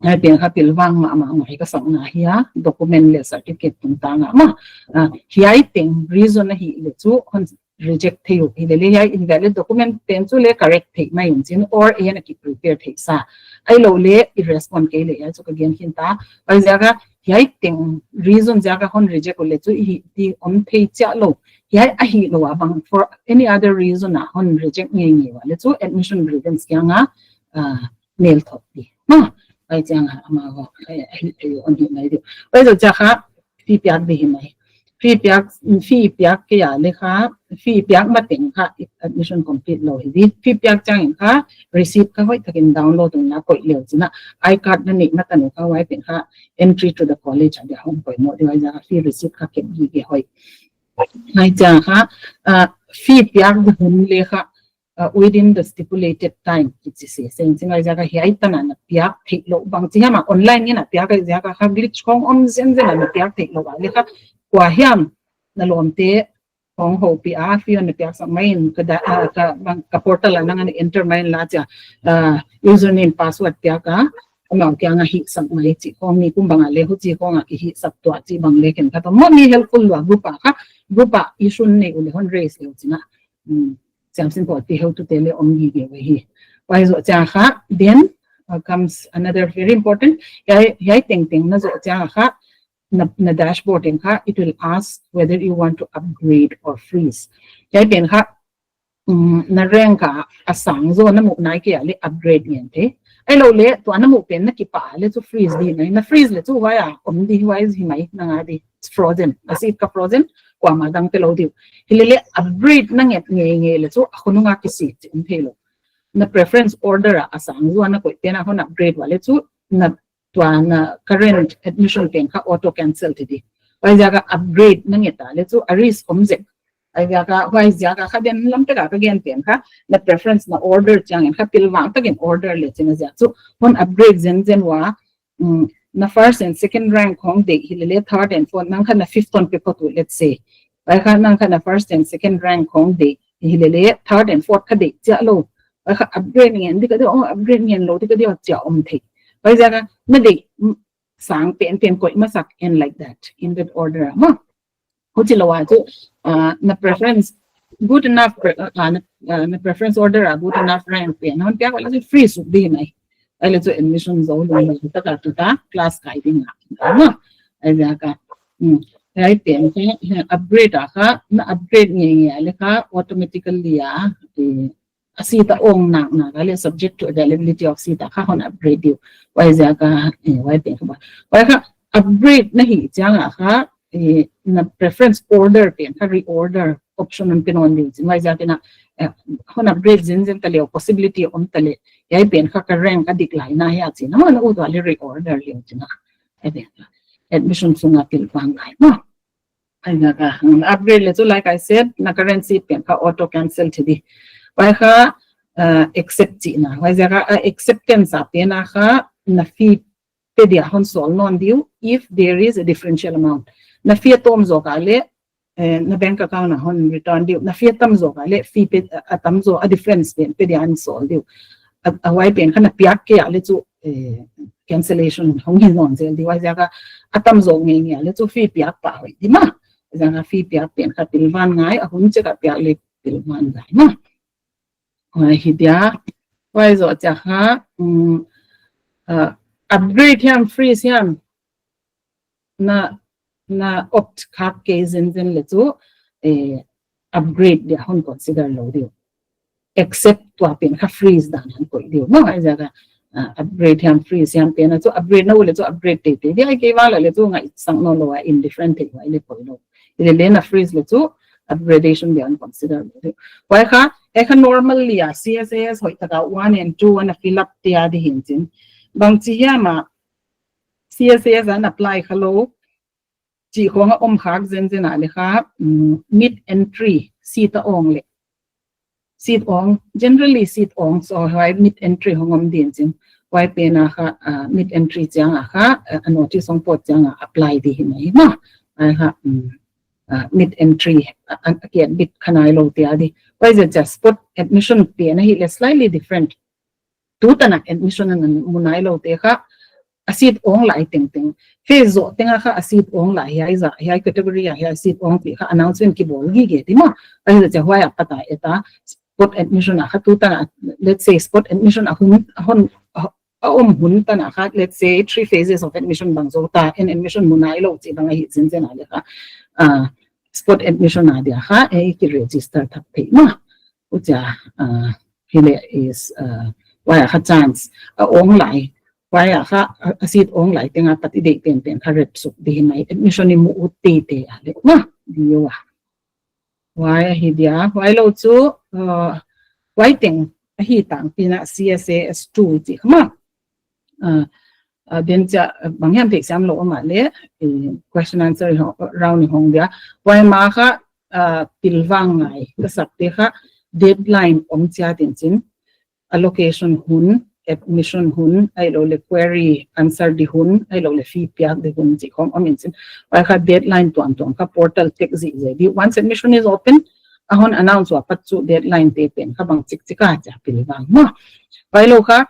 Hiai pen kha pilvang mahmah ngai ka sakna hi a, document leh certificate tungtang a maw. Ah, hiai teng reason ahih leh chu hon reject thei uh hi lele, hiai invalid document pen chu leh correct theih mai in chin, or ei a na ki prepare theih sa. Ahihlouh leh i respond kei leh hiai chu ka gen khin ta. Huaiziak a hiai teng reason ziak a hon reject uh leh chu i hih di om thei chiah lou. Hiai ahihlou a bang for any other reason a hon reject ngeingei ua leh chu admission grievance kiang a, ah, mail thot di. Maw, huai chiang a amau, eh, eh, eh, hon hih mai di. Huai zoh chiang kha fee piak di hi mai. Fee piak, fee piak kei a leh kha, fee piak mateng kha admission complete lou hi di. Fee piak chiang in kha receipt kha hoihtak in download un na koih leu chin a, I card na neih matan uh kha huai pen kha entry to the college a dia hong poimoh di, huaiziak a fee receipt kha kep gige hoih. Huai chiang kha, ah, fee piak di hun leh kha, ah, within the stipulated time, kichi se. Seng seng huaiziak a hiai tan a na piak theihlouh bang chi hiam a online ngen a piak a ziak a kha glitch khong om zenzen a na piak theihlouh a leh kha kua hiam na lawmte hong houpih a, fee hon na piak sak mai in ka da, ah, ka bang, ka portal a nang a na enter mai in la chia, ah, username password piak a, amau kiang a hihsak mai chih khong ni kum bang a leh huchi khong a ki hihsak tuah chih bang leh khenkhat om maw, mi helpful lua group a kha, group a issue nei uh leh hon raise leu chin a. Hmm. Siamsin pawlpi heutute leh om gige uh hi. Huai zoh chiang kha, then, uh, comes another very important. Hiai, hiai tengteng na zoh chiang kha, na, na dashboard in kha, it will ask whether you want to upgrade or freeze. Hiai pen kha, um, na rank a, a sang zaw na muh nai kei a leh upgrade ngen thei. Ahihlouh leh, tua na muh pen na kipah leh chu freeze di mai. Na freeze leh chu huai a om di, huai hi mai, nang a di. Frozen. A seat kha frozen, kuamah dang pe lou di uh. Hi lele upgrade na nget ngeingei leh chu a khonung a kisik chih om theilou. Na preference order a, a sang zaw a na koih pen a hon upgrade ua leh chu na tua na current admission pen kha auto cancel thei di. Huaiziak a upgrade na nget a leh chu a risk om zek. Huaiziak a, huaiziak a kha den lam tek a ka gen pen kha na preference na order chiang in kha pilvang tak in order leh chin a ziak chu hon upgrade zenzen ua, um, na first and second rank khong deih hi lele third and fourth nang kha na fifth hon pe phot uh, let's say. Huai kha nang kha na first and second rank khong deih hi lele third and fourth kha deih chiah lou. Huai kha upgrade ngen di ka di, oh, upgrade ngen lou di ka di, oh, chia om thei. Huaiziak a, na deih, mm, sang pen pen koih masak and like that, in that order, maw. Huchi lou a chu, ah, na preference, good enough, pre-, ah, na, ah, na preference order a good enough rank pen hon piak ua leh chu freeze suk di mai. Huai leh chu admission zou lunglut tak a tu ta class kai ding a. Maw. Huaiziak a, mm, hiai pen kha, upgrade a kha, na upgrade ngeingei a leh kha automatically a, eh, a seat a awng nak nak a leh subject to availability of seat a kha hon upgrade di uh. Huaiziak a, eh, huai pen kha ba. Huai kha upgrade na hih chiang a kha, eh, na preference order pen kha reorder option hon pe nawn di uh chin. Huaiziak in a, eh, hon upgrade zenzen ta leh possibility om ta leh. Hiai pen kha ka rank a dik lai na hia chin. Hon ut ua leh reorder di uh chin a. Hiai pen kha admission sung a pilvang ngai maw. Huaiziak a, hmm, upgrade leh chu, like I said, na current seat pen kha auto cancel thei di. Huai kha, uh, accept chihna. Huaiziak a, uh, acceptance a pen a kha, na fee pe dia hon sawl nawn di uh, if there is a differential amount. Na fee a tawm zaw a leh, eh, na bank account a hon return di uh. Na fee a tam zaw a leh, fee pe, a tam zaw a difference pen pe dia hon sawl di uh. A, a huai pen kha na piak kei a leh chu, eh, cancellation hong hi nawn zel di. Huaiziak a, a tam zaw ngeingei a leh chu fee piak pah hoih di maw. Huaiziak a fee piak pen kha pilvang ngai, a hun chik a piak leh pilvang ngai maw. Huai hi dia, huai zoh chiang kha, um, uh, upgrade hiam, freeze hiam, na, na opt khak kei zenzen leh chu, eh, upgrade dia hon consider lou di uh. Except tua pen kha freeze dan hon koih di uh. Maw, huaiziak a, ah, upgrade hiam freeze hiam pen a chu upgrade na ut leh chu upgrade teitei di, ahihkeileh chu ngaihsak nawn lou a indifferent thei huai leh poimoh. Hi lele na freeze leh chu upgradation dia hon consider lou di uh. Huai kha, hiai kha normally a C S A S hoihtak a one and two ana fill up te a di hi in chin. Bangchi hiam a C S A S ana apply kha lou chih khong a om khak zenzen a leh kha, mm, mid entry seat a awng leh. Seat awng, generally seat awng, so huai mid entry hong om di in chin. Huai pen a kha, ah, mid entry chiang a kha, ah, a notice hong pawt chiang a apply di hi mai maw. Huai kha, mm, ah, mid entry, ah, ah, a kiat bit kha nai lou te a di. Huaiziak a spot admission pen ahih leh slightly different. Tutan a admission ana mu nai lou te kha, a seat awng lai tengteng. Phase zoh teng a kha a seat awng lai hiai zah, hiai category a hiai seat awng tih kha announcement kibawl gige di maw. Ahi zah chia huai a pat a et a spot admission a kha tu tan a, let's say spot admission a hun, a hon, a, a om hun tan a kha, let's say three phases of admission bang zou ta, and admission mu nailou chih bang ahi zenzen a leh kha, ah, spot admission a dia kha, eh, ki register thak thei maw. Huchia, ah, hileh is, ah, huai a kha chance, a awng lai, huai a kha, a, a seat awng lai teng a pat i deih penpen kha rep suk di hi mai, admission i mu ut teitei a leh maw, di ua. Huai ahi dia, huailou chu, uh, huai teng ahi tangpi in a C S A S two chih kha maw. Uh, uh, then chia, uh, bang hiam theisiam lou om a leh, eh, question answer ho-, round i hong dia. Huai ma kha, uh, pilvang ngai, ka sak te kha deadline om chiat in chin, allocation hun, admission hun, ahihlouhleh query answer di hun, ahihlouhleh fee piak di hun chih khong om in chin. Huai kha deadline tuamtuam kha portal tek zihzeh di. Once admission is open, a hon announce ua pat chu deadline te pen kha bangchik chik a chia pilvang maw. Huailou kha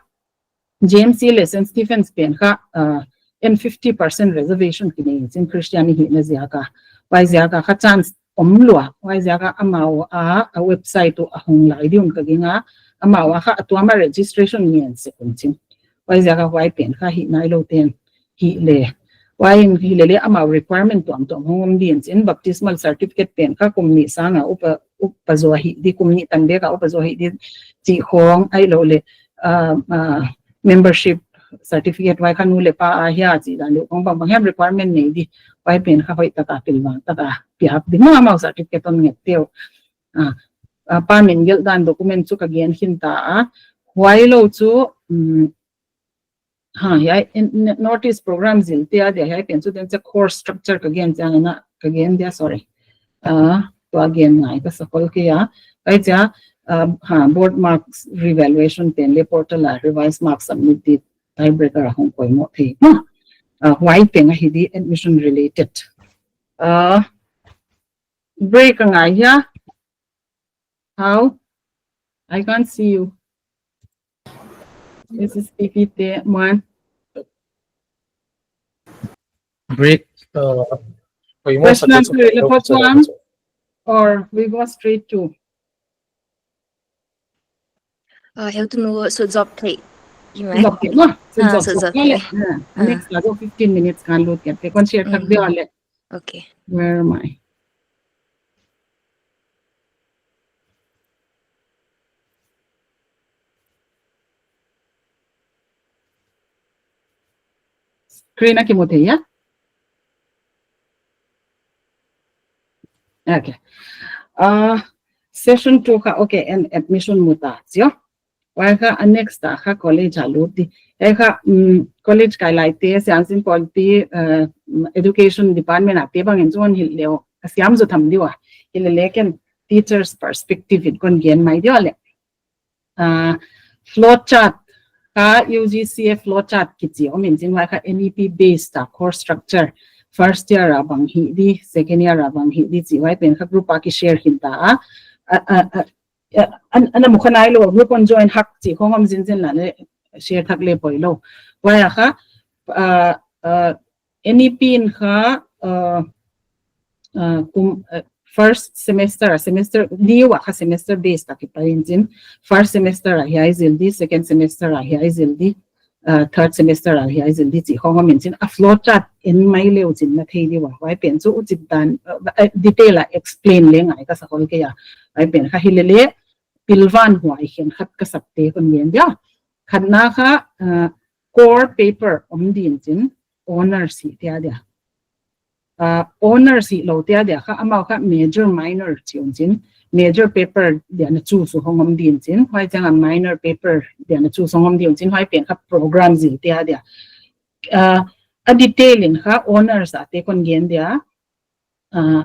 J M C leh Saint Stephen's pen kha, uh, en fifty percent reservation kinei in chin Christian i hihna ziak a. Huai ziak a kha chance om lua, huai ziak a amau a, a website uh a hong lai di un ka gingta, amau a kha a tuam a registration ngen sek un chin. Huai ziak a huai pen kha hih nailou ten hih leh. Huai in hilele amau requirement tuamtuam hong om di in chin, baptismal certificate pen kha kum nih sang a upa, upa zaw hi di, kum nih tan bek a upa zaw hi di chih khong ahihlouhleh, ah, ah, membership certificate huai kha nu leh pa a hia chih dan leh khong bang bang hiam requirement nei di, huai pen kha hoih taka pilvang taka piak di maw, amau certificate hon nget teu. Ah, ah, pa min gelh dan document chu ka gen khin ta a, huailou chu, um, ha, hiai in, in, notice program zil te a dia hiai pen chu then chia course structure ka gen chiang in a, ka gen dia, sorry. Ah, tua gen ngai ka sa khol kei a. Huai chia, ah, ha, board marks revaluation pen leh portal a revised marks submit di tiebreaker a hong poimoh thei. Ah, huai pen ahi di admission related. Ah, break a ngai hia. How? I can't see you. This is P P T one. Break, uh, we want Question subject answer in the first one, or we go straight to? Uh, heutunu sut zop thei. Zop thei maw? Sut zop thei. Ah. Next la zop fifteen minutes kan lut kan. Te kon share thak dia le. Okay. Where am I? Screen a kimu thei a? Okay. Uh, session two kha, okay, and admission mu ta, sio? Huai kha a next a kha college a lut di. Huai kha, um, college kai lai te, Siamsin Pawl te, uh, education department a te bang in chuan hilh leu. A siam zu tham di ua. Hilele ken teacher's perspective in kon gen mai di ua le. Uh, flow chart kha U G C a flow chart kichi om in chin huai kha N E P based a course structure. First year a bang hi di, second year a bang hi di chi huai pen kha group a ki share hin ta a. A, a, a, a, an, an a mu kha nailou, group on join hak chi khong om zinzin la le share thak le poilou. Huai a kha, uh, uh, N E P in kha, uh, uh, kum, uh, first semester, a semester, ni ua kha semester based a kipai in chin. First semester a hiai zil di, second semester a hiai zil di, uh, third semester a hiai zil di chi khong om in chin. A flow chart en mai leu chin na thei di ua. Huai pen chu u chip dan, uh, uh, detail a explain le ngai ka sa khol kei a. Huai pen kha hilele pilvan huai khenkhat ka sak te kon gen dia. Khatna kha, uh, core paper om di in chin, honours hi te a dia. Uh, honours hilou te a dia kha, amau kha major minor chi un chin, major paper dia na choose hong om di in chin, huai chiang a minor paper dia na choose hong om di un chin, huai pen kha program zil te a dia. Uh, a detail in kha honours a te kon gen dia, uh,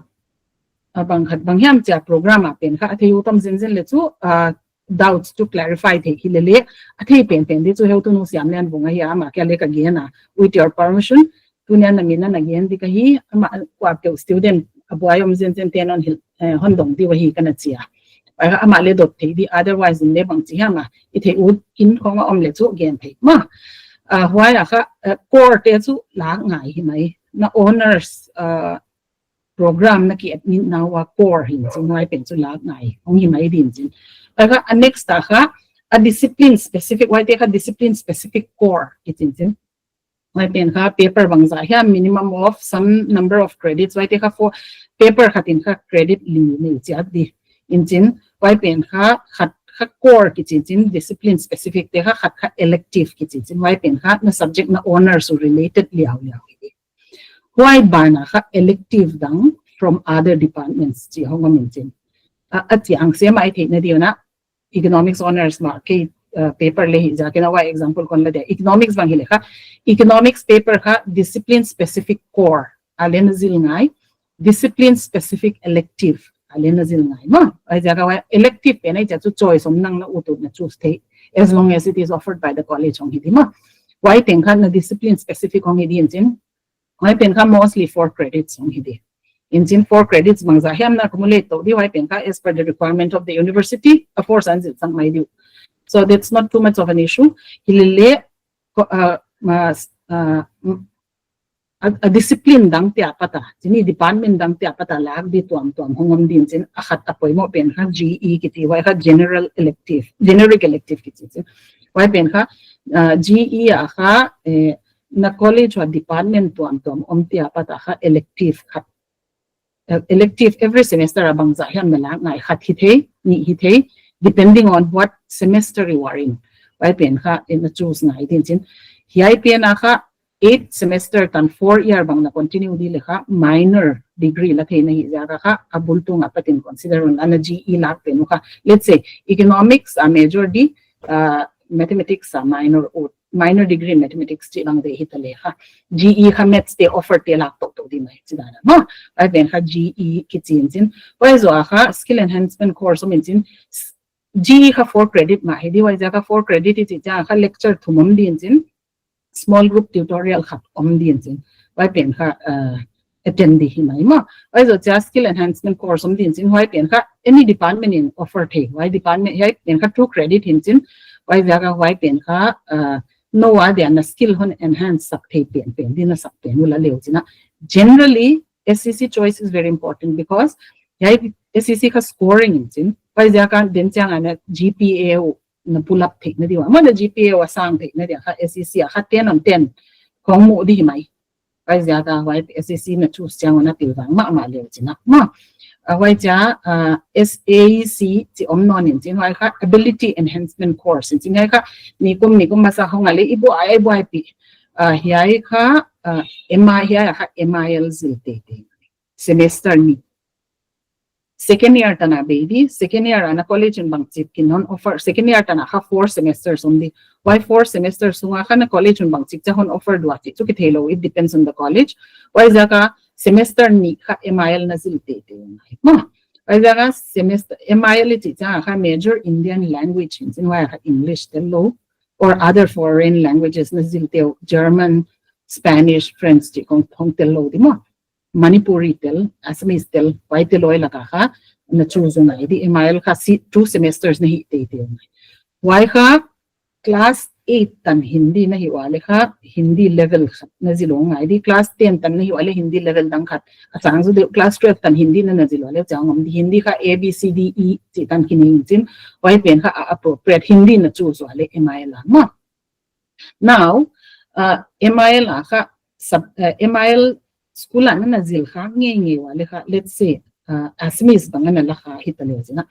a bang khat bang hiam chia program a pen kha a thei ut om zinzin le chu, uh, doubts chu clarify thei hilele, a thei penpen di chu heutunu Siamlianvung ahi a, ama kia le ka gen a, with your permission, tuni'n na min a na gen di ka hi, ama kuapeuh student a buai om zinzin te'n hon hilh, eh, hon dong di uh ahi ka na chi a. Huai kha ama le dot thei di, otherwise in le bang chi hiam a, i thei ut in khong a om le chu gen thei maw. Ah, huai a kha, ah, core te chu lak ngai hi mai. Na honours, ah, program na ki admit na ua core hi chin, huai pen chu lak ngai hong hi mai din chin. Huai kha, a next a kha, a discipline specific, huaite kha discipline specific core kichi chin. Huai pen kha paper bangzah hiam minimum of some number of credits, huaite kha four, paper khat in kha credit li nei chiat di. In chin, huai pen kha khat kha core kichi chin, discipline specific te kha, khat kha elective kichi chin, huai pen kha na subject na honours uh related liauliau hi di. Huai ban a kha elective dang from other departments chi hong om in chin. A, a chiang se mai theihna diu na, economics honours mah kei, uh, paper le hi ziak in a huai example kon la dia. Economics bang hi le kha, economics paper kha discipline specific core a le na zil ngai, discipline specific elective a le na zil ngai maw. Huaiziak a huai elective pen a i chia chu choice om nang na ut ut na choose thei, as long as it is offered by the college hong hi di maw. Huai teng kha na discipline specific hong hi di in chin. Huai pen kha mostly four credits hong hi di. In chin four credits bangzah hiam na accumulate tou di, huai pen kha as per the requirement of the university, of course, an zil sang mai diu. So that's not too much of an issue. Hi le le, ko-, uh, mas-, uh, m-, a, a discipline dang te apat a, chini department dang te apat a lak di tuamtuam hong om din chin, a khat a poimoh pen kha G E kichi, huai kha general elective, generic elective kichi chin. Huai pen kha, uh, G E a kha, eh, na college ua department tuamtuam om te apat a kha elective khat. Uh, elective every semester a bangzah hiam na lak ngai, khat hi thei, nih hi thei, depending on what semester you are in. Huai pen kha, eh, na choose ngai din chin. Hiai pen a kha, eight semester tan four year bang na continue di le kha, minor degree la theihna hi ziak a kha, a bul tung apat in consider un la na G E lak pen uh kha. Let's say, economics a major di, uh, mathematics a minor ut, minor degree in mathematics chi lang de hi ta le kha. G E kha maths te offer te lak tou tou di mai chi dan a maw. Huai pen kha G E kichi in chin. Huai zoh a kha skill enhancement course om in chin. S-, G E kha four credit mah hi di, huaiziak a kha four credit i chih chiang a kha lecture thum om din chin. Small group tutorial khat om din chin. Huai pen kha, uh, attend di hi mai maw. Huai zoh chia skill enhancement course om din chin, huai pen kha any department in offer thei. Huai department, huai pen kha two credit hi in chin. Huaiziak a huai pen kha, uh, no a dia na skill hon enhance sak thei pen pen di na sak pen uh la le uh chin a. Generally, S E C choice is very important because huai S E C kha scoring hi in chin. Huaiziak a den chiang a na G P A uh na pull up theihna di ua. Maw na G P A uh a sang theihna dia kha S E C a kha ten on ten khong mu di hi mai. Huaiziak a huai S E C na choose chiang un a pilvang mahmah le uh chin a. Maw, a huai chia, uh, S A E C chi om nawn in chin, huai kha ability enhancement course in chin, huai kha nikum nikum masa hong a le i buai, i buaipih. Uh, hiai kha, uh, M I, hiai kha M I L zil teitei. Semester nih. Second year tan a bei di, second year a na college in bangchik kin hon offer, second year tan a kha four semesters om di. Huai four semesters sung a kha na college in bangchik cha hon offer dua chih chu kitheilou, it depends on the college. Huaiziak a semester nih kha M I L na zil teitei ngai. Maw, huaiziak a semester M I L i chih chiang a kha major Indian language hi in chin, huai kha English tel lou, or other foreign languages na zil tel, German, Spanish, French chih khong, khong tel lou di maw. Manipuri tel, Assamese tel, huaite loi lak a kha na choose ngai di, M I L kha si-, two semesters na hih teitei ngai. Huai kha class eight tan Hindi na hih ua le kha Hindi level khat na zil ngai di, class ten tan na hih ua le Hindi level dang khat. A sang zaw deuh class twelve tan Hindi na na zil ua le chiang om di, Hindi kha A B C D E chih tan kinei in chin, huai pen kha a appropriate Hindi na choose ua le M I L a maw. Now, uh, M I L a kha sub, uh, M I L school a na na zil khak ngeingei ua le kha, let's say, uh, Assamese bang a na la khak hi ta le uh chin a.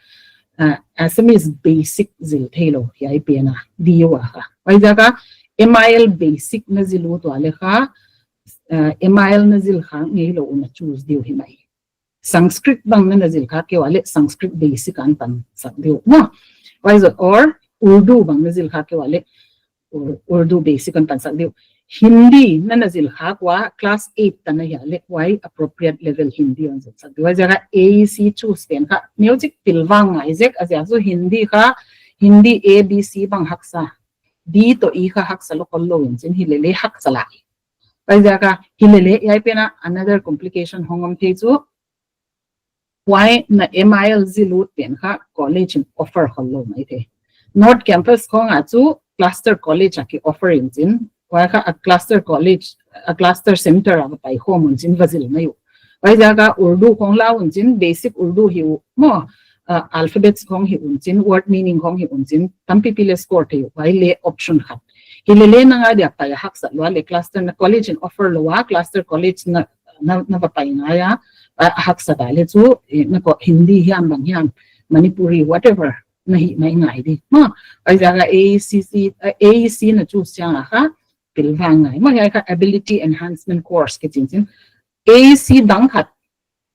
Uh, Assamese basic zil theilou hiai pen a di ua kha. Huaiziak a M I L basic na zil ut ua le kha, uh, M I L na zil khak ngeilou uh na choose di uh hi mai. Sanskrit bang na na zil khak kei ua le Sanskrit basic hon pan sak di uh maw. Huai zoh or Urdu bang na zil khak kei ua le Ur-, Urdu basic hon pan sak di uh. Hindi na na zil khak ua class eight tan a hia le huai appropriate level Hindi hon zil sak di uh. Huaiziak a A E C choose pen kha music pilvang ngai zek a ziak chu Hindi kha Hindi A B C bang haksa. D toh E kha haksa lou khol lou in chin hi le le haksa lai. Huaiziak a hi le le hiai pen a another complication hong om thei chu huai na M I L zil ut pen kha college in offer khol lou mai thei. North Campus khong a chu cluster college a ki offer in chin, Huai kha a cluster college, a cluster center a va pai khawm un chin va zil mai uh. Huaiziak a Urdu khong la un chin, basic Urdu hi uh maw, uh, alphabets khong hi un chin, word meaning khong hi un chin, tampipi le score thei uh, huai le option khat. Hilele nang a dia pai haksa lua le cluster na college in offer lou a, cluster college na, na, na va pai ngai a, a, haksa ta le chu, eh, na ko Hindi hiam bang hiam, Manipuri, whatever, na hih mai ngai di. Maw, huaiziak a A E C, eh, A E C na choose chiang a kha, pilvang ngai. Maw, hiai kha ability enhancement course kichi in chin. A E C dang khat,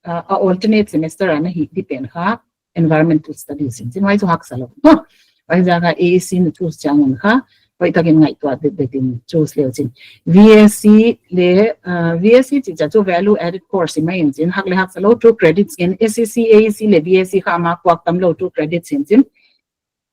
uh, a alternate semester a na hih di pen kha environmental studies in chin, huai chu haksa lou. Maw, huaiziak a A E C na choose chiang un kha, hoihtak in ngaihtuah det det in choose le uh chin. V S C le, uh, V S C chih chiang chu value added course mai in chin, hak le haksa lou, two credits in, S E C, A E C le V S C kha mark puak tam lou, two credits in chin.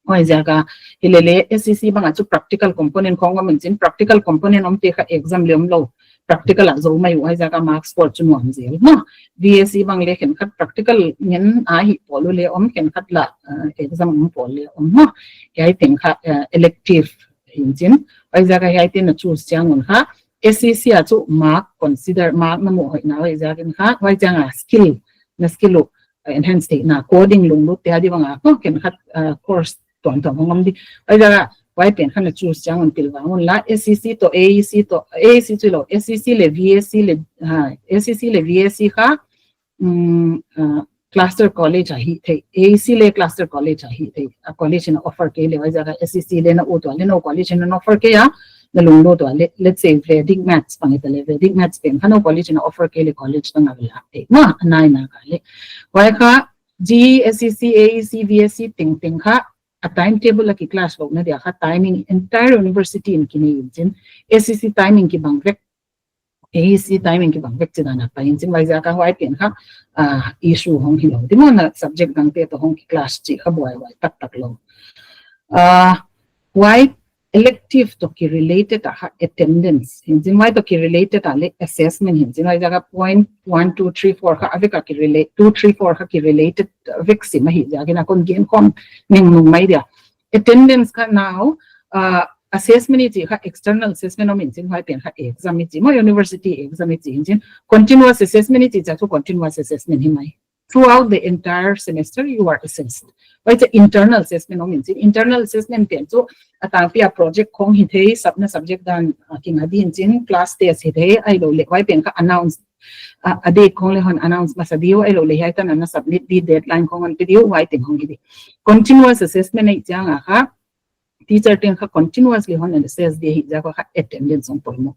Huaiziak a, hilele S E C bang a chu practical component khong om in chin, practical component omte kha exam le om lou, practical a zou mai uh, huaiziak a mark score chu nuam zel. Maw, V S C bang le khenkhat practical ngen a hi pawl uh le om, khenkhat la, uh, exam om pawl le om maw. Hiai teng kha, uh, elective in chin. Huaiziak a hiaite na choose chiang un kha, S E C a chu mark consider, mark na muh hoihna huaiziak in kha, huai chiang a skill, na skill uh, uh, enhance theihna, coding lunglut te a di bang a, khenkhat, uh, course tuamtuam hong om di. Huaiziak a, huai pen kha na choose chiang un pilvang un la, S E C toh, A E C toh, A E C chu lou, S E C le V S C le, ha, S E C le V S C kha, um, uh, cluster college a hih thei, A E C le cluster college a hih thei, a college in offer kei le, huaiziak a S E C le na ut ua le nou college in offer kei a, na lunglut ua le, let's say, Vedic Maths bang hita le, Vedic Maths pen kha nou college in offer kei le college bang a la thei. Maw, a nai na kha le. Huai kha, G E, S E C, A E C, V S C tengteng kha, a timetable a ki clash louhna dia kha timing entire university in kinei in chin. S E C timing kibang vek, A E C timing kibang vek chih dan a pai in chin, huaiziak a huai pen kha, ah, issue hong hi lou. Di maw, na subject dangte toh hong ki clash chih kha buaihuai taktak lou. Ah, huai elective toh ki related a kha attendance hi in chin, huai toh ki related a le assessment hi in chin, huaiziak a point one, two, three, four kha a vek a ki relate, two, three, four kha ki related vek sim ahi ziak in a kon gen khawm neng nung mai dia. Attendance kha now, uh, assessment i chih kha external assessment om in chin, huai pen kha exam i chih maw, university exam i chih in chin. Continuous assessment i chih chiang chu continuous assessment hi mai. Throughout the entire semester, you are assessed. Huai chu internal assessment om in chin. Internal assessment pen chu a tangpi a project khong hi thei, sub na subject dan, uh, kinga di in chin, class test hi thei, ahihlouh le huai pen kha announce, uh, a date khong le hon announce masa di uh, ahihlouh le hiai tan a na submit di deadline khong hon pe di uh, huai teng hong hi di. Continuous assessment i chiang a kha, teacher te'n kha continuously hon assess di hi ziak a kha attendance hong poimoh.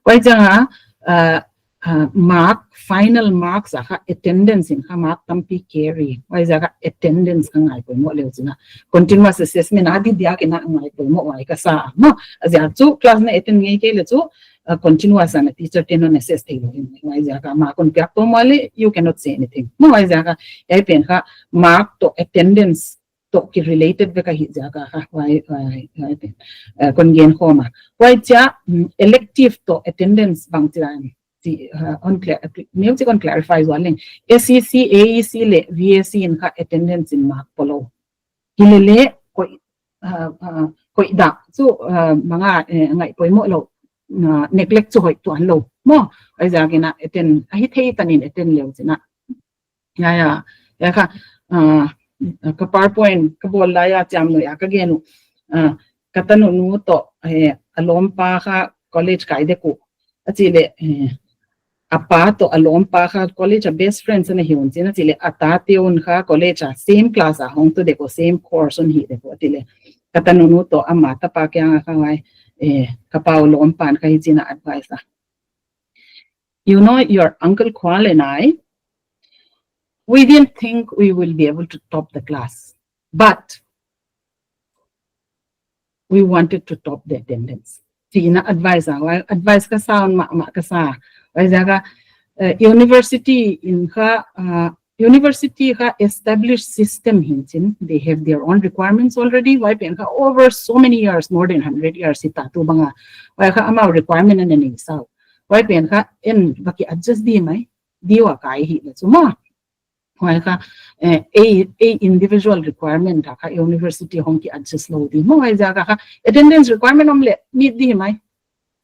Huai chiang a, uh, uh, mark, final marks a kha attendance in kha mark tampi carry. Huaiziak a attendance kha ngai poimoh le uh chin a. Continuous assessment a di diak in a ngai poimoh huai ka sa. Maw, a ziak chu class na attend ngei kei le chu, uh, continuous a na teacher te'n hon assess thei lou in. Huaiziak a mark hon piak tou maw le, you cannot say anything. Maw, huaiziak a, hiai pen kha mark toh attendance toh ki related vek ahi ziak a kha, huai, huai, huai pen, uh, kon gen khawm a. Huai chiang, mm, elective toh attendance bang chiang, ti, uh, on clear, uh, neu chik on clarify zual leng. S E C, A E C le V S C in kha attendance in mark polou. Hilele, koih, uh, uh, koih dah chu, uh, manga, eh, ngai poimoh lou, uh, neglect chu hoih tuan lou. Maw, huaiziak in a attend, ahi thei tan in attend le uh chin a. Ya, ya, ya kha, ah, ka PowerPoint ka bawl lai a chiam nuih a ka gen uh. Ah, ka tanu nu toh, eh, a lawmpa kha college kai dek uh. A chih le, eh, a pa toh a lawmpa kha college a best friends ana hi un chin, a chih le a tate un kha college a same class a hong tu dek uh, same course un hi dek uh, a chih le ka tanu nu toh ama tapa kiang a kha ngai, eh, ka pa u lawmpan kha hichi'n a advice a. You know, your Uncle Kual and I, we didn't think we will be able to top the class, but we wanted to top the attendance. Chi'n a advice a, huai advice ka sa un mahmah ka sa. Huaiziak a, uh, university in kha, uh, university kha established system hi in chin. They have their own requirements already. Huai pen kha over so many years, more than hundred years hi ta tu bang a. Huai kha amau requirement ana nei sau. Huai pen kha en va ki adjust di mai, di ua kai hi le chu maw. Huai kha, eh, a, a individual requirement a kha university hong ki adjust lou di maw. Huaiziak a kha attendance requirement om le meet di mai.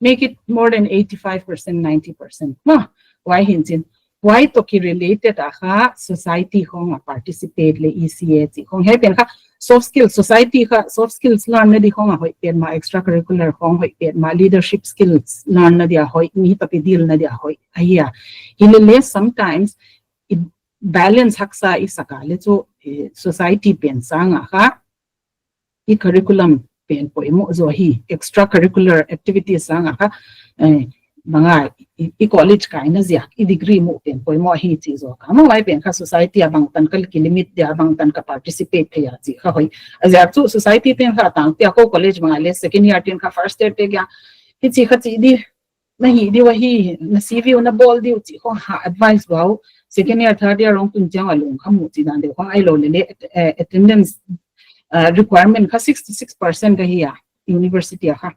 make it more than eighty-five percent, ninety percent. Ma, huai hi'n chin. Huai toh ki related a kha society khong a participate leh E C A chih khong. Hiai pen kha soft skills, society kha soft skills learn na di khong a hoih petmah, extracurricular khong hoih petmah, leadership skills learn na dia hoih, mi toh ki deal na dia hoih. Ahi a. Hilele sometimes i balance haksa i sak a leh chu, eh, society pen sang a kha i curriculum pen poimoh zaw hi, extracurricular activities sang a kha, eh, bang a i, i college kaina ziak, i degree muh pen poimoh hi chih zaw kha. Maw huai pen kha society a bangtan ka ki limit dia, bangtan ka participate thei a chih kha hoih. A ziak chu society te'n kha tangpi a kou college bang a leh second year te'n kha first year te kia, hichi kha chi di, na hih di uh ahi, na C V uh na bawl di uh chih khong ha advice uh. Second year, third year hong tun chiang a lungkham uh chih dan deuh khong, ahilou lele, eh, attendance, uh, requirement kha sixty-six percent ka hi a, university a kha.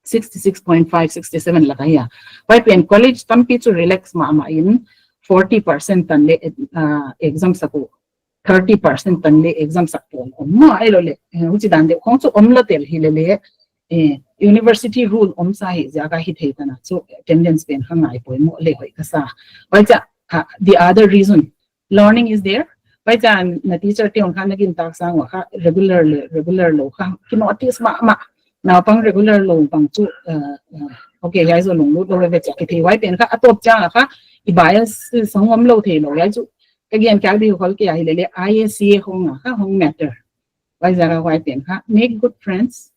Sixty-six point five, sixty-seven lak ahi a. Huai pen college tampi chu relax mahmah in, forty percent tan leh, uh, exam sak uh, thirty percent tan leh exam sak pawl om maw, ahilou leh, eh, huchi dan deuh khong chu om lou tel hilele, eh, university rule om sa hi ziak a hithei tan a chu attendance pen kha ngai poimoh leh hoih ka sa. Huaicha, ah, the other reason, learning is there. Huaicha na teacher te hong kha na gintak sang ua kha regular leh regular lou kha ki notice mahmah. Naupang regular lou bang chu, uh, uh, okay, hiai zaw lunglut lou ve chia kithei. Huai pen kha a tawp chiang a kha i bias sang om lou theilou hiai chu. Ka gen kha di khol kei a hilele I A C A khong a kha hong matter. Huai ziak a huai pen kha make good friends,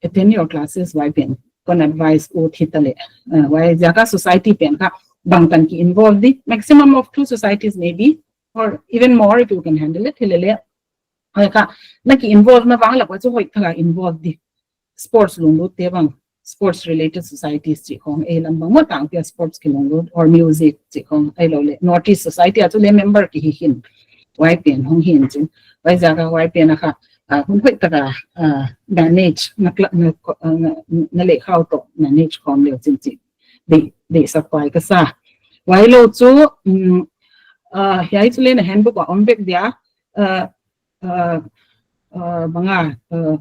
attend your classes, huai pen kon advice uh thei ta leh. Uh, huai ziak a society pen kha bangtan ki involve di. Maximum of two societies maybe, or even more if you can handle it, hilele. Huai kha, na ki involve na vang lak ua chu hoih taka involve di. Sports lunglut te bang, sports related societies chih khong, ei lam bang maw tangpi a sports ki lunglut, or music chih khong, ahilou leh North East society a chu leh member ki hi hi'n. Huai pen hong hi'n chin. Huai ziak a huai pen a kha, ah, hun hoih taka, ah, manage, na kla-, na ko-, ah, na, na leh khau toh manage khawm leu chin chih. Deih, deihsak huai ka sa. Huai lou chu, um, ah, hiai chu leh na handbook a om vek dia, ah, ah, ah, bang a, ah,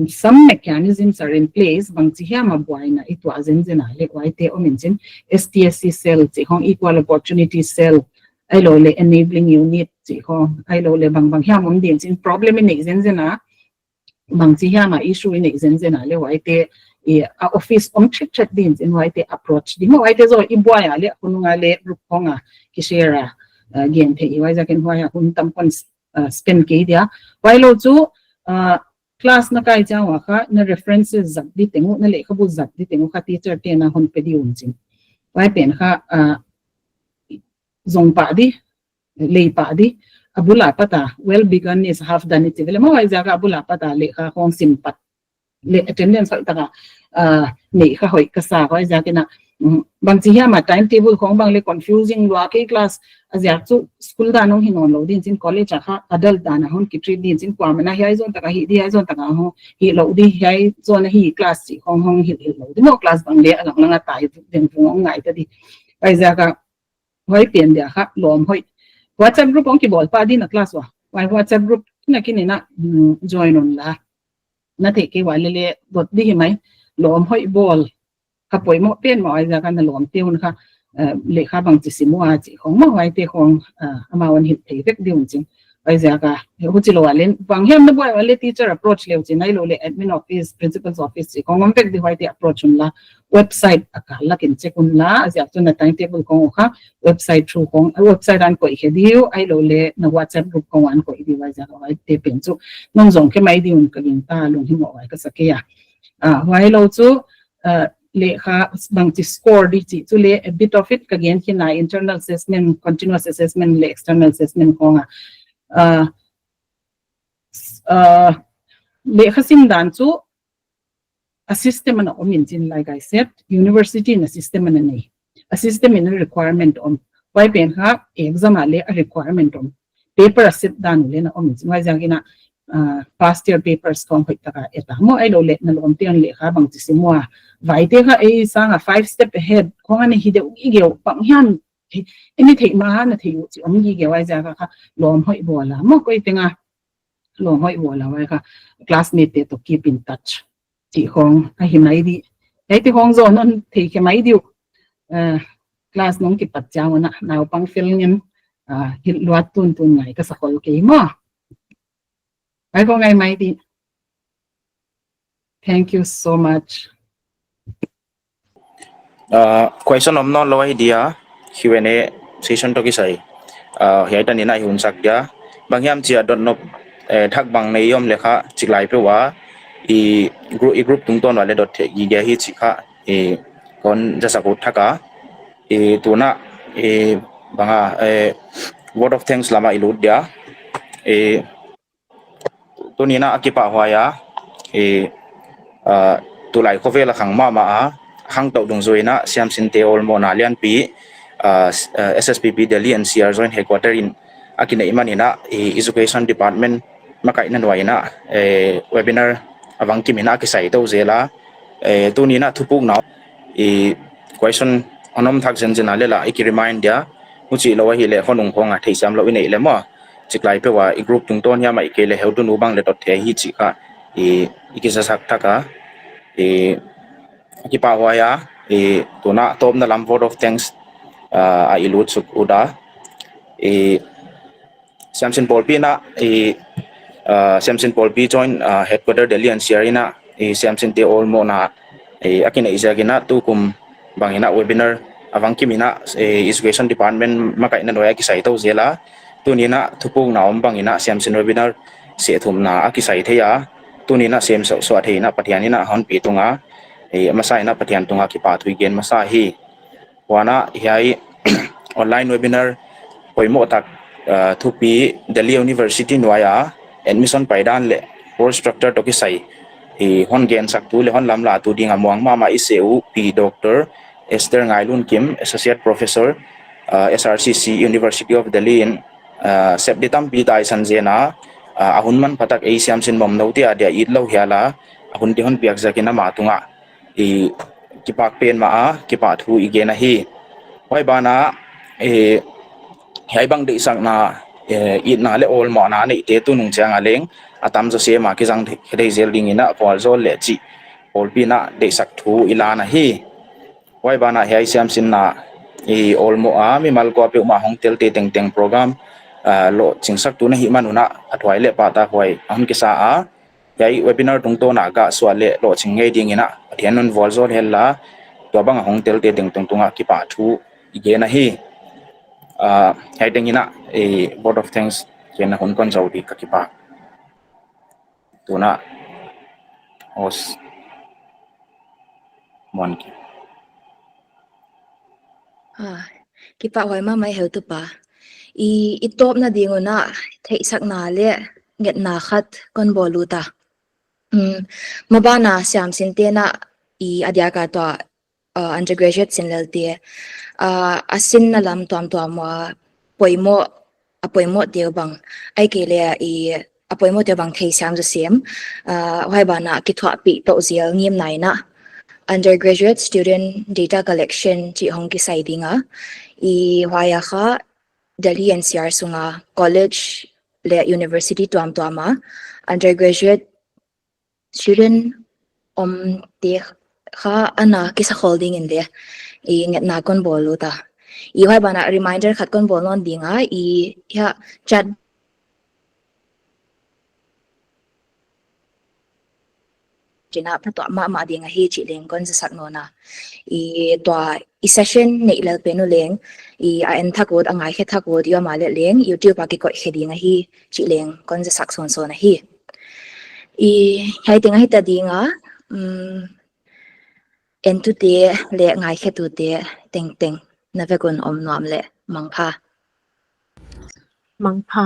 some mechanisms are in place, bangchi hiam a buaina i tuah zenzen a leh huaite om in chin, S T S C cell chih khong, equal opportunity cell, ahilou leh enabling unit chih khong, ahilou leh bangbang hiam om di'n chin, problem i neih zenzen a, bangchi hiam a issue i neih zenzen a leh huaite, i, a office om thitthit di'n chin huaite approach di maw, huaite zaw i buai a leh, khonung a leh group khong a ki share a, uh, gen thei, huai ziak in huai a hun tam kon, uh, spend kei dia. Huai lou chu, uh, class na kai chiang ua kha, na references zat di teng uh, na lehkhabu zat di teng uh kha teacher te'n a hon pe di un chin. Huai pen kha, ah, zong pah di, lei pah di, a bul a pat a, well begun is half done i chi vele maw, huai ziak a a bul a pat a lehkha khong sim pat leh attendance hoih taka, ah, neih kha hoih ka sa, huai ziak in a, mm, bangchi hiam a timetable khong bang leh confusing lua kei class, a ziak chu school dan hong hi nawn lou di'n chin, college a kha adult dan a hon ki treat di'n chin, kuamah in a hiai zone taka hi di, hiai zone taka hong hi lou di, hiai zone a hi class chih khong hong hilh hilh lou di maw, class bang leh a lang lang a tai vengvung hong ngai ta di. Huai ziak a huai pen dia kha lawm hoih. WhatsApp group hong ki bawl pah di na class ua. Huai WhatsApp group na kin in a, mm, join un la. Na theih kei ua lele dot di hi mai. Lawm hoih bawl. Kha poimoh pen maw huai ziak a na lawmte un kha, eh, lehkha bangchi sim ua chih khong maw huaite khong, eh, amau hon hilh thei vek di un chin. Huai ziak a, huchi lou a leh, bang hiam na buai ua leh teacher approach leu chin, ahilou leh admin office, principal's office chih khong om vek di, huaite approach un la, website a kal lak in check un la, a ziak chu na timetable khong uh kha, website through khong, a website a hon koih khe di uh, ahilou leh na WhatsApp group khong a hon koih di uh, huai ziak a huaite pen chu, non zong khe mai di un ka gingta, lunghimoh huai ka sa kei a. Ah, huai lou chu, ah, lehkha bangchi score di chih chu leh a bit of it ka gen khin a, internal assessment, continuous assessment leh external assessment khong a. Ah, s-, ah, lehkha sim dan chu a system ana om in chin, like I said, university in a system ana nei. A system in a requirement om. Huai pen kha exam a leh a requirement om. Paper a set dan leh na om in chin. Huai ziak in a, ah, past year papers khong hoih taka et a maw, ahilou leh na lawmte un lehkha bangchi sim ua. Huaite kha ei sang a five step ahead khong ana hi deuh gige uh, bang hiam, eh, i theih ma na theih uh chih om gige uh, huai ziak a kha lawm hoih bawl a maw, koi teng a lawm hoih bawl a, huai kha classmate te toh keep in touch chih khong a hi mai di. Hiaite hong zou non thei khe mai diu. Eh, class nong kipat chiang un a naupang fel ngem, ah, hilh luat tuntun ngai ka sa khol kei maw. Ai ko ngai mai di. Thank you so much. Uh, question om nawnlou ahi dia, Q and A session toh kisai. Uh, hiai tan in a i hun sak dia. Bang hiam chia dot nop, eh, thak bang nei om leh kha chiklai peuh a i group, i group tungtawn uah leh dot theih gige hi chih kha i kon zasak ut thak a. I tuna i bang a, eh, vote of thanks lam ah i lut dia. I tuni in a kipahhuai a, i, ah, tulai khovel a khang mahmah a, khangtou dungzui in a siamsinte awlmohna lianpi, ah, s-, ah, S S P P Delhi N C R Joint Headquarter in a kineih man in a, i, Education Department makaihna nuai in a, eh, webinar a vangkim in a kisai tou zel a, eh, tuni in a thupukna, i, question hon om thak zenzen a leh la i ki remind dia, huchihlou ahihleh hon ung khong a theihsiam louh i neih leh maw. Chiklai peuh a i group tungtawn hiam ahihkeileh heutunu bang leh dot theih hi chih kha i, i kizasak thak a. I kipahhuai a, i tuna tawpna lam vote of thanks, ah, a i lut suk ut a. I siamsin pawlpi in a, i, ah, siamsin pawlpi Joint, ah, Headquarter Delhi N C R in a, i siamsinte awlmohna, i a kineih ziak in a tukum bang in a webinar a vangkim in a, eh, Education Department makaihna nuai a kisai tou zel a. Tuni in a thupukna om bang in a siamsin webinar sehthumna a kisai thei a. Tuni in a sem suah, suah thei in a Pathian in a hon pi tung a. Eh, masa in a Pathian tung a kipahthu i gen masa hi. Huan a hiai online webinar poimoh tak, ah, thupi Delhi University nuai a admission paidan leh course structure toh kisai i hon gensaktu leh hon lamlahtu ding a muang mahmah i seh uh Pi Doctor Esther Ngailunkim, Associate Professor, ah, S R C C, University of Delhi in, ah, sep di tampi taisan zen a, ah, a hun manphatak ei siamsin momnoute a dia itlou hial a, a hun di hon piak ziak in ama tung a i kipak pen mah a, kipahthu i gen ahi. Huai ban ah, eh, hiai bang deihsakna, eh, itna leh awlmohna neihte tunung chiang a leng a tamzaw sem a kizang thei, thei zel ding in a vualzawl leh chih pawlpi in a deihsak thu i lan ahi. Huai ban ah hiai siamsinna i awlmoh a mimal kuapeuhmah hong telte tengteng program, ah, lohchingsaktu na hih man un a, a thuai leh pahtawkhuai hon kisa a. Hiai webinar tungtawn a gah suah leh lohching ngei ding in a Pathian in hon vualzawl hen la, tua bang a hong telte tengteng tung a kipahthu i gen ahi. Ah, hiai teng in a, eh, vote of thanks genna hun kon zou di ka kipak. Tuna host Muankim. Ah, kipahhuai mahmah e heutupa. I, i tawpna ding un a theihsakna leh ngetna khat kon bawl ut a. Hmm, maban a siamsinte'n a i a diak a tua, uh, undergraduate sin lelte, uh, a sinna lam tuamtuam ua poimoh, a poimohte uh bang, ahihkeileh i a poimohte uh bang theisiam zaw sem, uh, huai ban ah kithuahpih tou zel ngimna in a undergraduate student data collection chih hong kisai ding a, i huai a kha Delhi N C R sung a college leh university tuamtuam a undergraduate student omte kha ana kisa khol ding in leh i ngetna kon bawl ut a. I huai ban ah reminder khat kon bawl nawn ding a, i hiai chat china phatuam mahmah ding ahi chih leng kon zasak nawn a. I tua i session neih lel pen uh leng, i a en thak ut, a ngaikhe thak ut i om a leh leng YouTube a kikoih khe ding ahi chih leng kon zasak sawnsawn ahi. I hiai teng ahi ta ding a, um, entute leh ngaikhetute tengteng na vek un om nuam leh mangpha. Mangpha.